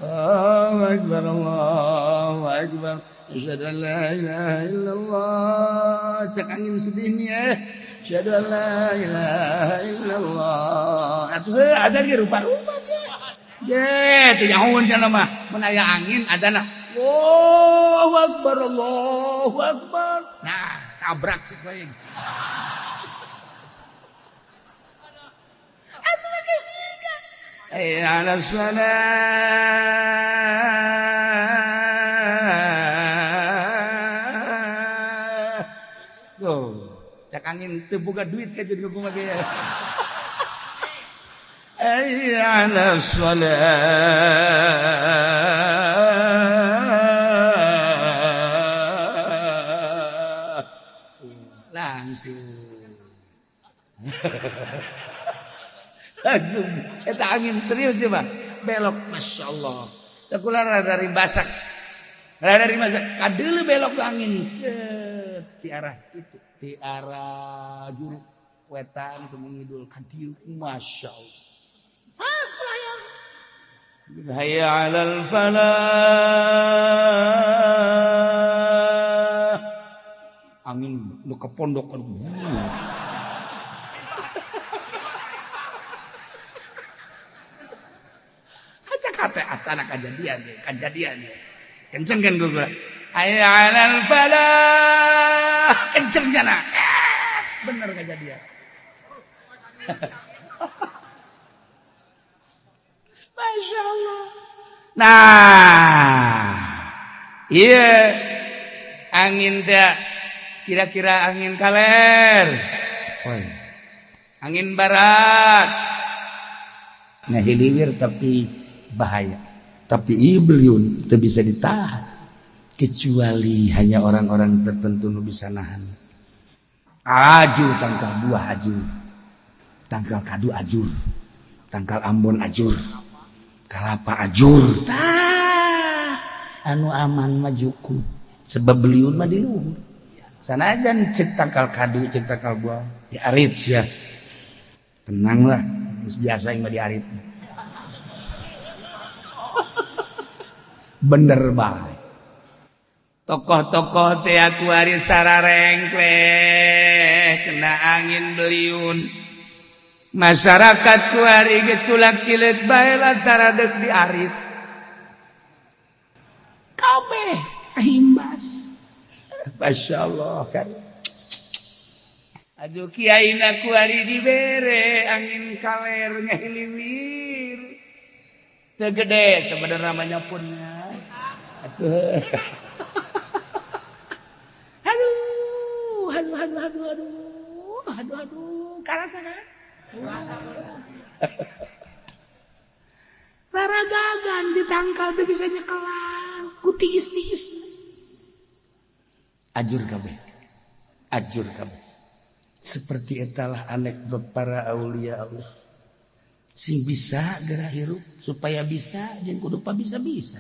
Allahu akbar Allahu akbar asyhadu an la ilaha illallah cek angin sedihnya asyhadu an la ilaha illallah atuh adzan ge rupa-rupa sia ge teu nyahoeun cenah mah mun aya angin adzanna Allahu akbar Allahu akbar nah tabrak si koing. Hayya 'alas shalah. Tuh, cak angin teu boga duit ka jeung kumaha ge. Hayya 'alas shalah. Langsung. Langsung eta angin serius ya Pak belok Masya Allah teu kula rada rimbasak kadeuleu belok angin ti arah kitu ti arah juru wetan semungidul ka dieu Masya Allah pas layar hayya 'alal falah angin nu ka pondok kate asana kejadian kenceng kan gue hayya 'alal falah kenceng jana bener kejadian. Masya Allah. Nah iya angin teh kira-kira angin kaler angin barat ngahiliwir tapi bahaya, tapi beliun itu bisa ditahan kecuali hanya orang-orang tertentu nu bisa nahan. Aju tangkal buah ajur, tangkal kadu ajur, tangkal ambon ajur, kalapa ajur. Tah, anu aman mah juku sebab beliun mah di luhur. Sanajan cek tangkal kadu, cek tangkal buah diarit ya. Tenanglah, geus biasa yang mah diarit. Bener bae. Tokoh-tokoh teh aku ari sararengkleh kena angin beliun. Masyarakat ku ari geculak cileut bae lantaran deuk diarit. Kabeh imbas. Masya Allah kan. Aduh kiai na ku ari dibere angin kaler ngahiliwir. Teu gede sebenarnya namanya punnya. Aduh. Aduh, aduh, aduh, aduh, aduh, aduh, aduh, karasa kan? Laragagan ditangkal tuh bisa nyekelan, ku tiis-tiis. Ajur kabeh, ajur kabeh. Seperti etalah anekdot para aulia Allah. Sing bisa geura hirup supaya bisa jeung kudu bisa-bisa.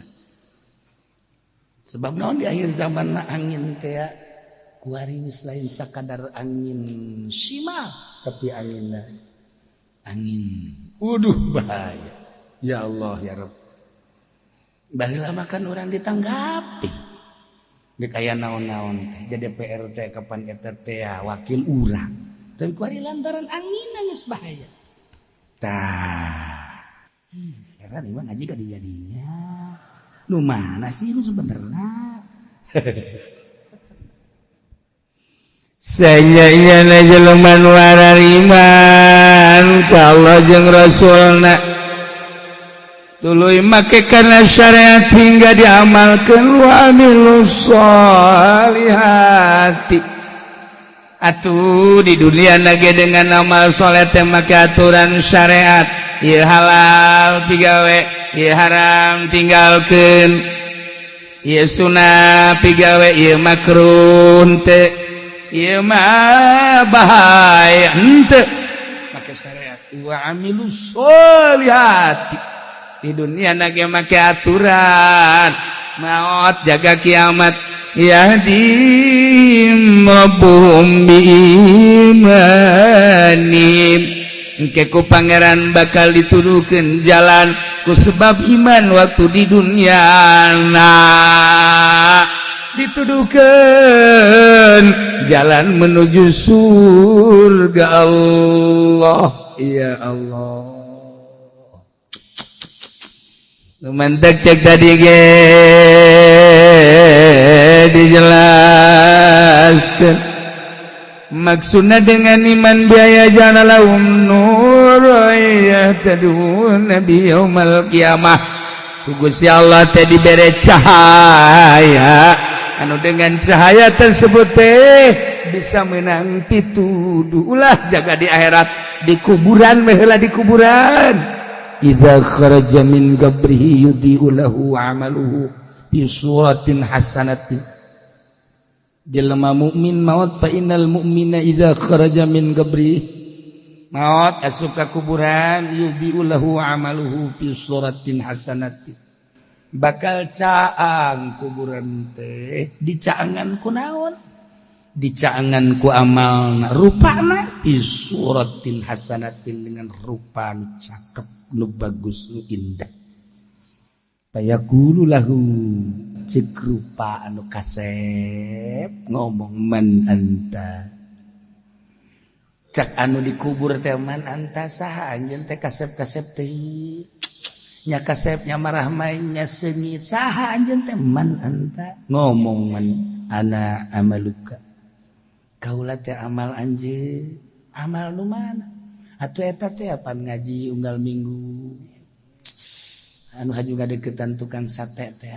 Sebab naon di akhir zaman angin teh kuari geus lain sakadar angin simal tapi anginna angin uduh bahaya. Ya Allah ya Rabb. Baheula mah kan urang ditanggapi. Dek aya naon-naon teh jadi PRT kapan eta teh wakil urang. Tapi kuari lantaran angin geus bahaya. Tah. Heran ieu ngaji ka dijadinya. Nu mana sih nu sebenarnya? Saya jelema nu arariman ka Allah jeung Rasulna tuluy make kana syariat hingga diamalkeun wa amilus sholihati. Atuh di dunia nage dengan amal soleh teh make aturan syariat, ieu halal pigawe, ieu haram tinggalkeun, ieu sunah pigawe, ieu makruh teu, ieu mah bahaya henteu, make syariat wa amilus sholihati. Di dunia nage make aturan maot jaga kiamat yahdihim rabbuhum biimanihim. Engke ku pangeran bakal dituduhkeun jalan ku sebab iman waktu di dunia. Nah, dituduhkeun jalan menuju surga Allah. Ya Allah. Lumantak cek tadi ge dijelaskan maksudnya dengan iman biaya jana lahum nur yahtadun nabi yaumal qiyamah. Gusti Allah teh dibere cahaya anu dengan cahaya tersebut teh bisa menang pituduh ulah jaga di akhirat di kuburan meheula di kuburan. Idza kharaja min qabrihi yudhi'u lahu amaluhu fi suratin hasanatin. Jelema mukmin maut fa innal mu'mina idza kharaja min qabrihi maut asup ka kuburan yudhi'u lahu amaluhu fi suratin hasanatin. Bakal caang kuburan teh dicaangan ku naon? Dicaangan ku amalna rupana fi suratin hasanatin dengan rupa nu cakep nu bagus nu indah. Fayaqulu lahu cek rupa anu kasep ngomong man anta. Cak anu dikubur teh man anta saha anjeun teh kasep-kasep teh nya kasep nya marah nya seungit saha anjeun teh man anta ngomong man ana amaluka. Kaula teh amal anjeun amal nu mana atuh eta teh apan ngaji unggal minggu anu haju ngadeukeutan tukang sate teh.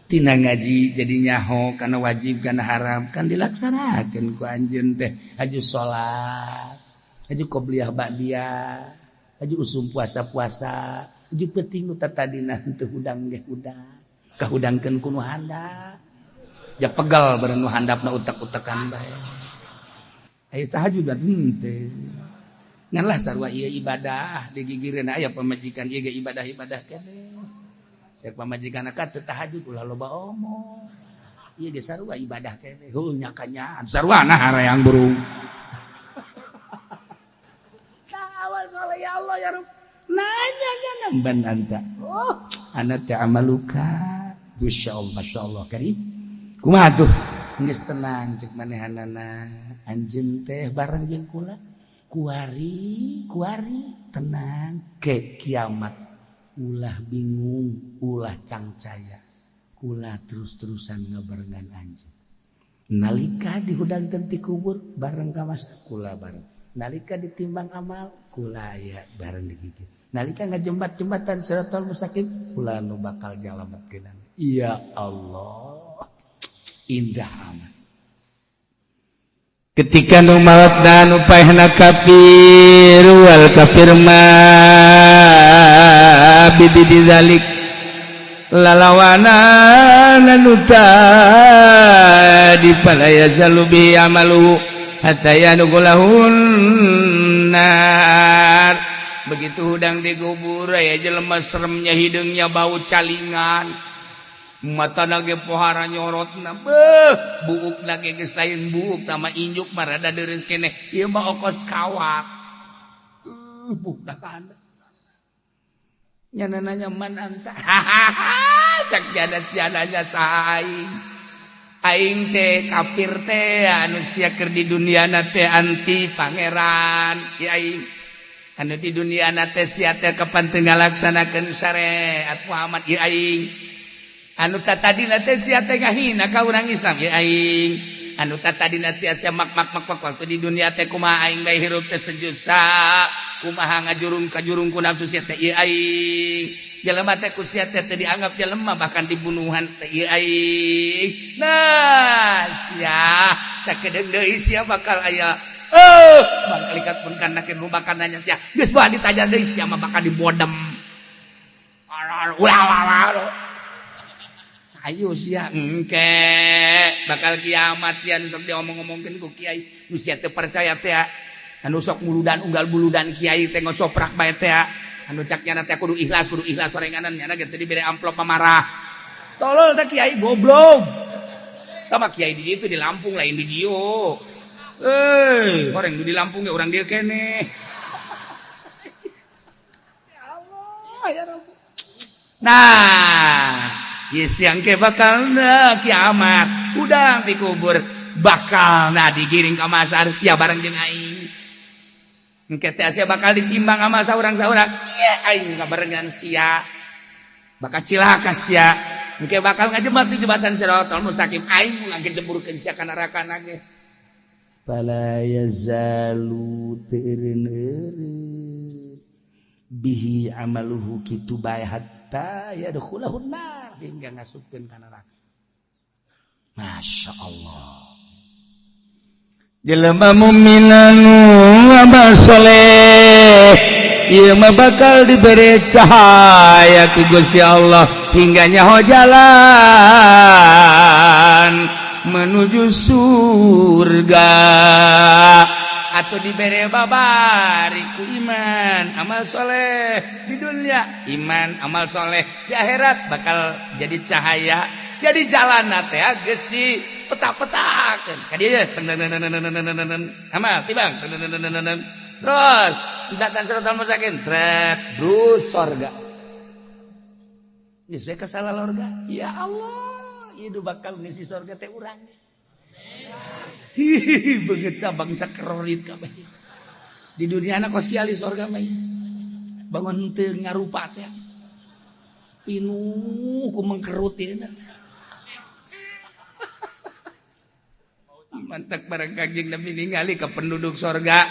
Tina ngaji jadi nyaho kana wajib kana haram kan dilaksanakeun ku anjeun teh haju salat haju qobliyah ba'diyah haju usum puasa-puasa haju peuting nu tatadina teu hudang ge hudang kahudangkeun ku nu handap ja pegal bareng nu handapna utek-utekan bae. Ayo tahajud henteu ngan lah sarua ieu ibadah digigireun aya pamajikan ieu ge ibadah-ibadah keneh. Rek pamajikan ka teu tahajud ulah loba omong. Ieu ge sarua ibadah keneh. Heuh nya kanyaan sarua nah hareang burung. Tah awal soleh ya Allah ya Rabb. Nanya nya namban anta. Oh, ana teh amaluka. Masyaallah masyaallah karim. Kumaha tuh? Geus tenang cek manehanana. Anjeun teh bareng jeung kula. Kuari kuari tenang ke kiamat ulah bingung ulah cangcaya kula terus-terusan ngabarengan anjeun nalika dihudangkeun ti kubur bareng ka mas kula bareng nalika ditimbang amal kula aya bareng digigit nalika ngajembat jembatan siratal mustaqim kula nu bakal nyalametkeun. Ya Allah indah amat. Ketika nu maot dan nu paehna kafir wal kafir ma bididi zalik Lalawanan anu tadi fala yazalu bi amalu hatta yadkhulahun nar. Begitu hudang dikubur aya jelema seremnya, hideungnya bau calingan, mata ge pohara nyorotna, beuh, buukna ge geus lain buuk tama, injuk mah rada deureus keneh, ieu mah okos kawak. Buukna kana nyana nanya, "Man anta?" Cak jana sia nanya saha aing? Aing teh kafir teh anu sia keur di dunia na teh anti pangeran ya. Aing anu di dunia na teh sia teh kapan teu ngalaksanakeun syariat Muhammad ya. Aing anu tadi teh sia teh ngahina ka urang Islam ya. Aing anu tadi teh sia mak mak mak mak waktu di dunia teh kumaha aing bae hirup teh sejusa, kumaha ngajurung kajurung ku nafsu sia teh ieu. Aing jelema teh ku sia teh teu dianggap jelema, bahkan dibunuhan teh ieu aing. Nah, sia sakedeung deui sia bakal aya malaikat pun kan nakir nu bakal nanya sia, geus bae ditanya deui, sia mah bakal dibodem, ulah ulah. Ayo sia, engke bakal kiamat sia nu sok diomong-omongkeun ku kiai nu sia teu percaya teh, anu sok muludan unggal buludan kiai teh ngocoprak bae teh, anu cak nyana teh kudu ikhlas, kudu ikhlas sorenganan, nyana ge teu dibere amplop pamarah. Tolol teh kiai, goblok. Tah kiai di itu di Lampung, lain di dieu. Eh, orang di Lampung ya urang dieu keneh. Ya Allah ya Rabb. Nah, siang ke bakal na kiamat udah dikubur, bakal nah digiring ke mahsar sia bareng jeung aing. Engke teh sia bakal ditimbang sama saurang-saurang. Iya, aing ngabarengan sia, bakal cilaka sia. Engke bakal ngajebat di jembatan Siratal Mustaqim, aing ngagejeburkeun sia ka neraka ge. Fala yazalu teureun bihi amaluhu kitu bae hatta yadkhulahun nar, hingga ngasupkeun ka neraka. Masya Allah, jelema mukmin anu amal soleh ieu mah bakal diberi cahaya ku Gusti Allah hingga nyaho jalan menuju surga, atau diberi babari ku iman amal soleh di dunia, iman amal soleh di akhirat bakal jadi cahaya, jadi jalan teh geus di peta-petakeun ka dieu, amal tibang terus datang siratal mustaqim, trek brus sorga, geus we kasalah lorga. Ya Allah, ieu bakal ngisi sorga teh urang. Hihihi, begitu bangsa kerorit kabeh di dunia anak kos kiali sorga mah bangun teu ngarupa teh pinuh ku mengkerut ieu. Mantak bareng Kanjeng Nabi ningali ke penduduk sorga,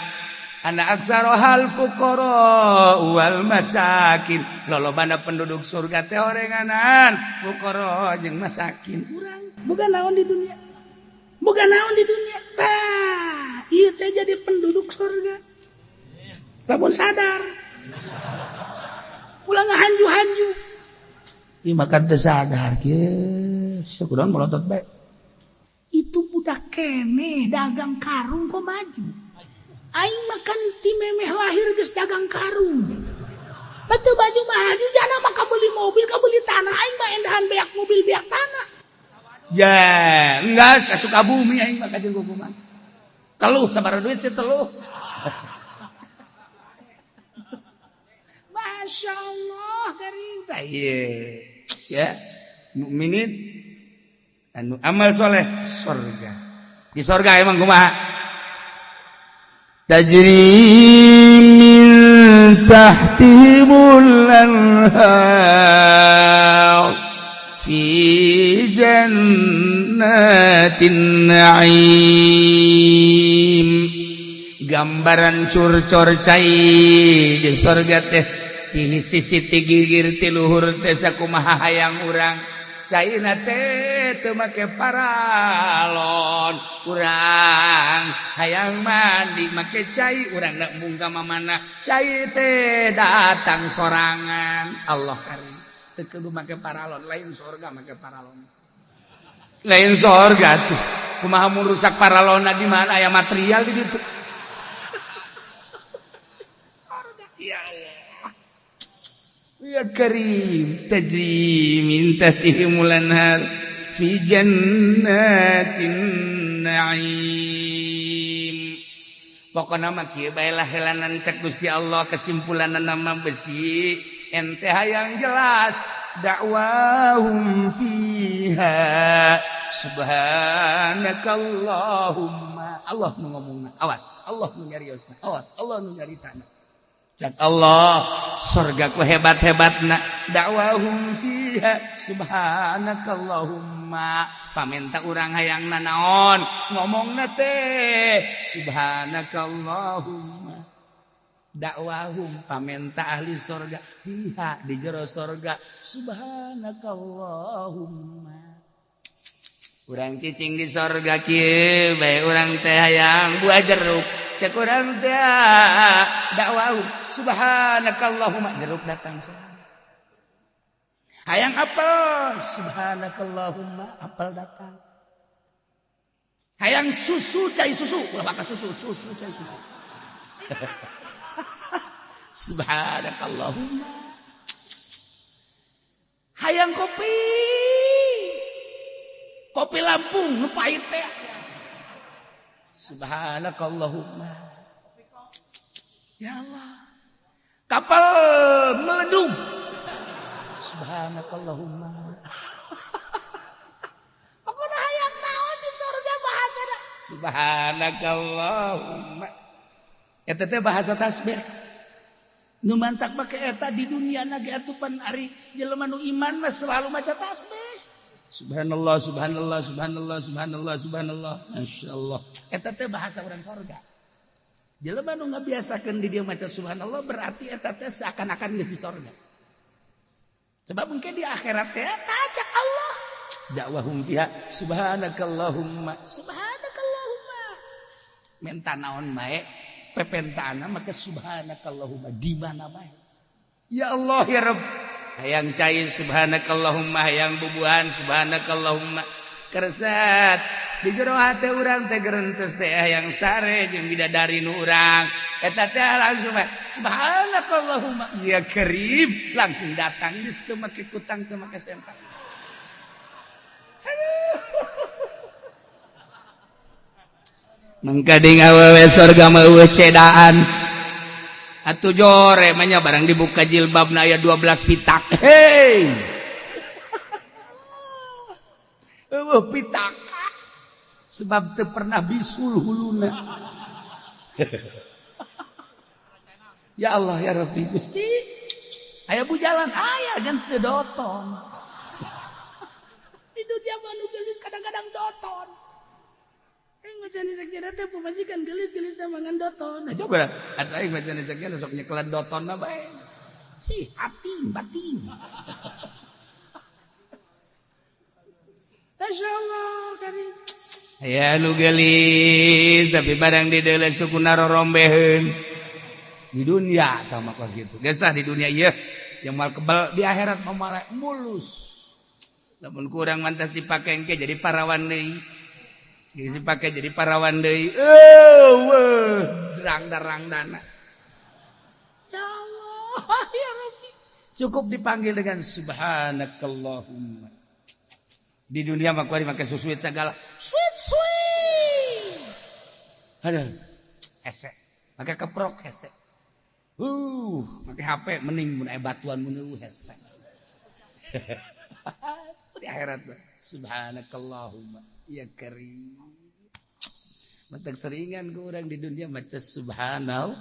ana aksarohal fuqara wal masakin, lolobana penduduk surga teh orenganan fuqara jeung masakin. Urang boga naon di dunia? Boga naon di dunia? Tah, ieu teh jadi penduduk surga lamun sadar, ulah ngahanju-hanju. Ieu makan teu sadar kieu, sakudaon melotot bae. Itu budak keneh dagang karung kok maju, aing makan ti memeh lahir geus dagang karung. Batu baju maju, jana mah beli mobil, beli tanah, aing mah endahan beak mobil, beak tanah. Ya enggak, suka bumi aing mah kajeun kumaha teluh sabaraha duit sih teluh. Masya Allah karim ya mukminin anu amal soleh sorga, di sorga emang kumaha? Tajri min tahtihimul anhar fi jannatin na'im. Gambaran curcor cai di sorga teh ini sisi ti gigir ti luhur teh sakumaha hayang urang. Caina teh teu make paralon, urang hayang mandi make cai, urang nak mung ka mamana cai teh datang sorangan. Allah karim. Teu kudu make paralon, lain sorga make paralon. Lain sorga tuh. Kumaha mun rusak paralonna di mana aya material di ditu. Sorga ya Allah. Ya Karim tajri min tahtihimul anhar fi jannatin na'im. Pokona mah kieu bae lah helanan cek Gusti Allah, kesimpulanna nama besi ente hayang jelas dakwahum fiha subhanakallahumma. Allah nu ngomongna, awas Allah nu nyariosna, awas Allah nu nyaritana. Cak Allah surga ku hebat-hebatna dakwahum fiha subhanakallahumma. Pamenta urang hayang nanaon ngomongna teh subhanakallahumma. Dakwahum pamenta ahli surga fiha di jero surga subhanakallahumma. Urang cicing di sorga kieu bae urang teh hayang buah jeruk, cek urang teh dakwahum subhanakallahumma, jeruk datang. Hayang apel, subhanakallahumma, apel datang. Hayang susu, cai susu, ulah bakal susu, susu cai susu. Subhanakallahumma. Hayang kopi, kopi Lampung nu pahit teh, subhanakallahumma. Ya Allah, kapal meledung, subhanakallahumma. Pokoknya hayang naon di surga bahasa subhanakallahumma. Eta teh bahasa tasbih nu mantak make eta di dunia ge atupan ari jelema nu iman mah selalu maca tasbih. Subhanallah, subhanallah, subhanallah, subhanallah, subhanallah. Masya Allah. Eta teh bahasa orang sorga. Jelema nu ngabiasakeun di dia maca subhanallah berarti eta teh seakan-akan geus di sorga. Sebab mungkin di akhirat teh cak Allah. Dakwahum fiha subhanakallahumma, subhanakallahumma. Menta naon bae, pepentaana maka subhanakallahumma di mana bae. Ya Allah ya Rabb. Hayang cai subhanakallahumma, hayang bubuhan subhanakallahumma. Keresat di jero hate urang teh gerentes teh hayang sare jeung bidadari nu urang. Eta teh langsung subhanakallahumma ya Karim, langsung datang geus teu make kutang teu make sempak. Aduh. Mangkading awewe sorga mah eueuh cedaan. Atuh jore mah barang dibuka jilbabna aya 12 pitak. Hei. Eueuh pitak. Sebab teu pernah bisul huluna. Ya Allah ya Rabbi Gusti. Aya bujalan aya gan teu doton. Di dunia mah nu geulis kadang-kadang doton. Macam ni teh pamajikan geulis-geulis teh mangan doton. Nah coba atuh aing maca ni sok nyekelan dotonna bae. Hi, hati batin. Masyaallah karim. Aya nu geulis tapi barang dideuleu sukuna rorombeheun. Di dunia tah mah kos kitu. Geus tah di dunia ieu yang mal kebal di akhirat mah mulus. Lamun kurang mantas dipake engke jadi parawan deui. Dipakai jadi parawan deui. Eueuh, derang-derang dana. Ya Allah, ya Rabbi. Cukup dipanggil dengan subhanakallahumma. Di dunia mah kuari make susuit segala. Sweet sweet. Aduh, hese. Make keprok hese. Make HP mending mun aya batuan mun hese. Di akhirat subhanakallahumma ya Karim. Mentek seringan ku urang di dunia maca subhanallah.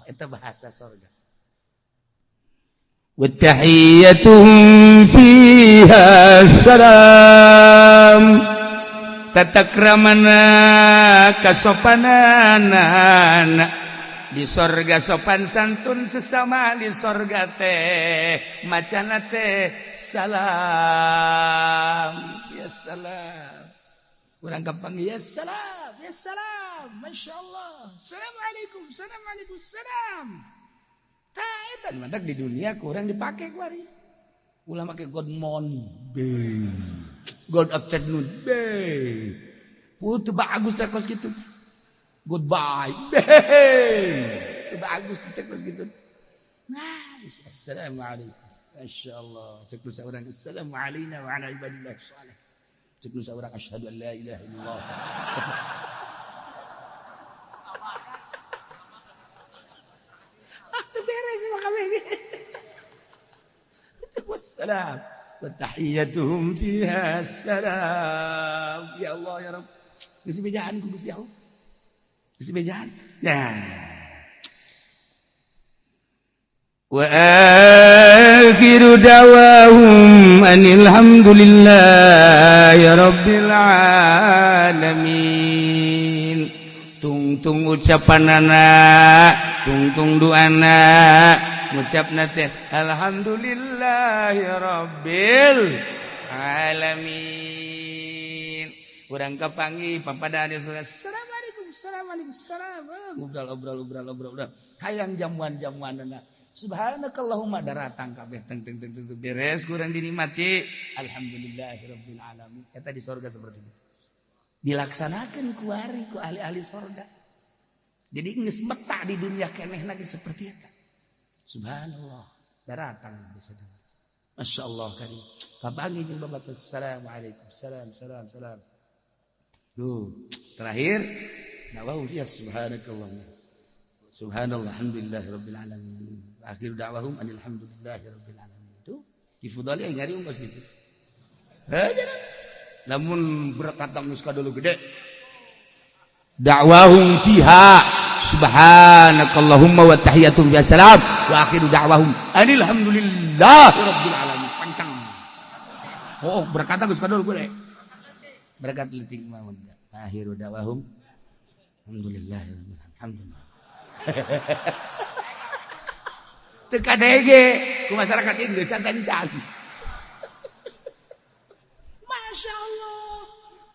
Eta bahasa sorga. Wa tahiyyatuhum fiha salam. Tatakramana kasopanana di sorga sopan santun sesama di sorga teh macana teh salam ya salam. Urang gampang ya salam ya salam, masyaallah, assalamualaikum, assalamualaikum, salam. Tah eta mantak di dunia kurang dipake ku ari. Ulah make good morning, be. Good afternoon, be. Teu bagus teh kos kitu. Goodbye, be. Teu bagus teh kos kitu. Nah, assalamualaikum. Masyaallah. Cek nu saurang assalamualaikum wa ala ibadillah shalih. Cek nu saurang asyhadu an la ilaha illallah. Ah, teu beres mah kabeh. Wassalam wa tahiyyatuhum fiha assalam. Ya Allah ya Rabb. Geus bejaan ku Gusti Allah. Geus bejaan. Nah. Wa akhiru da'wahum anil hamdulillahi rabbil alamin. Tungtung ucapanana, tungtung doana, ngucapna teh alhamdulillahi rabbil alamin. Urang kapanggih papadaan assalamualaikum, assalamualaikum, salam. Ngobrol obrol obrol obrol. Hayang jamuan-jamuanana. Subhanakallahumma daratang kabeh teng teng teng teng beres kurang dinikmati. Alhamdulillahirabbil alamin. Eta di sorga seperti itu. Dilaksanakeun ku ari ku ahli-ahli sorga. Jadi geus meta di dunia keneh lagi seperti eta. Subhanallah, daratang bisa. Masya Allah kali. Kapanggih jeung babatur assalamualaikum, salam salam salam. Duh, terakhir dakwah ya subhanakallahumma. Subhanallah, alhamdulillahirabbil alamin. Akhir dakwahum alhamdulillahirabbil alamin. Itu difudali aing ngari ungkos gitu. Heuh jarang. Lamun berkat geus kadulu gede. Dakwahum fiha subhanakallahumma wa tahiyatum ya salam wa akhiru da'wahum alhamdulillahirabbil alamin. Pancang. Oh, berkat geus kadulu gede. Berkat leutik mah. Akhiru da'wahum alhamdulillahirabbil alamin. Alhamdulillah. Teu kadege ku masyarakat Indonesia tancan. Masya Allah,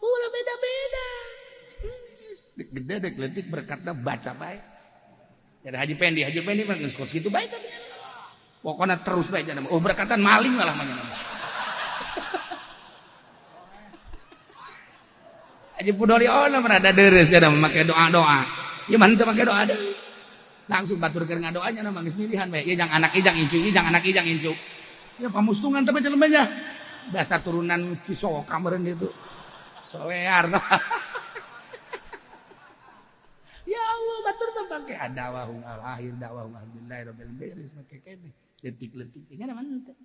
ulah beda-beda. Gede dek leutik berkatna baca bae. Jadi Haji Pendi mah geus kos kitu bae tapi. Pokona terus bae cenah. Oh berkatan maling malah mah nya. Haji Pudori oh mah rada deres cenah make doa-doa. Ieu mah teu make doa deui. Langsung batur keur ngadoanya na mangis milihan bae. Ieu jang anak ijang incu, ieu jang anak ijang incu. Ya pamustungan teh jelema nya. Dasar turunan Cisoka meureun itu. Solear. Ya Allah batur mah bangke adawahum al akhir dakwahum alhamdulillahirabbil alamin beres make keneh. Letik-letik nya mah teu.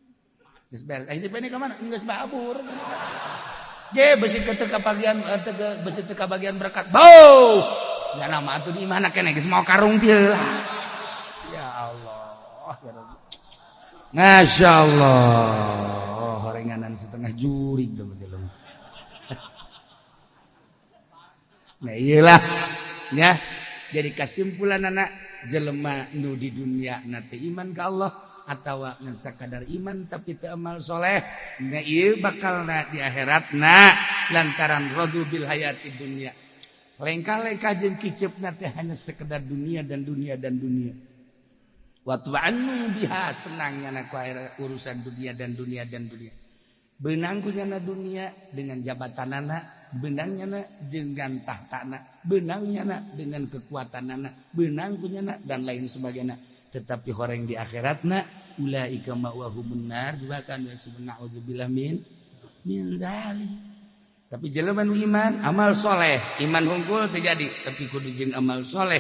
Geus beres. Ai si pene ka mana? Geus babur. Ge besi teu kabagian besi teu kabagian berkat. Bau. Ya nama atuh di mana keneh geus mau karung teu lah. Ya Allah, ya Rabbi. Masya Allah, horenganan setengah jurig teh jelema. Nah iyalah ya. Jadi kesimpulan anak jelema nu di dunia na teh iman ka Allah atawa ngan sakadar iman tapi teu amal soleh, nah ieu bakalna di akhiratna lantaran radu bil hayati dunia. Lengkah-lengkah jeung kiceupna teh hanya sekedar dunia dan dunia dan dunia. Wa tu'annu biha senangnya na ku urusan dunia dan dunia dan dunia. Benang kunyana dunia dengan jabatanana, benangnya na dengan tahtana, benangnya na dengan kekuatanana, benang kunyana dan lain sebagainya. Tetapi horeng di akhiratna ulaika ma'wahumun nar bahkan na'udzubillah min dzalik. Tapi jelema nu iman amal soleh, iman hungkul terjadi, tapi kudu jeung amal soleh.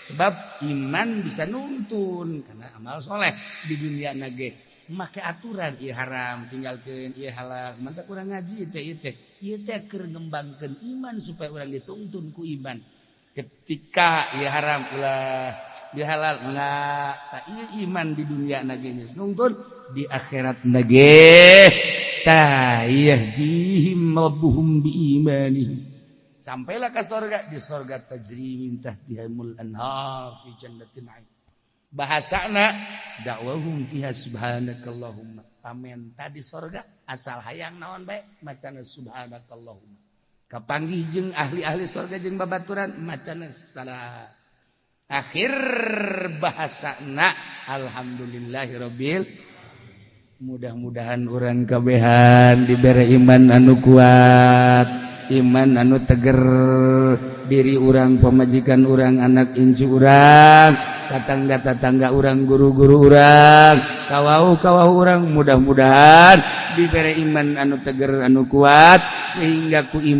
Sebab iman bisa nuntun karena amal soleh di dunia nage. Make aturan ieu haram tinggalkeun, ieu halal. Mantap urang ngaji teh ieu teh. Ieu teh keur ngembangkeun iman supaya urang dituntun ku iman. Ketika ieu haram ulah, ieu halal enggak. Tah ieu iman di dunia nage geus nuntun, di akhirat nage ta yahdihim rabbuhum biimanihim. Sampailah ke sorga, di sorga tajri min tahtihimul anhar fi jannatin na'im. Bahasana dakwahum fiha subhanakallahumma. Pamenta di sorga asal hayang naon bae macana subhanakallahumma. Kapanggih jeung ahli-ahli sorga jeung babaturan macana salam. Akhir bahasana, alhamdulillahirabbil. Mudah-mudahan urang kabehan diberi iman anu kuat, iman anu teger, diri urang, pamajikan urang, anak incu urang, tatangga-tatangga urang, guru-guru urang, kawau kawau urang, mudah-mudahan diberi iman anu teger, anu kuat, sehingga ku iman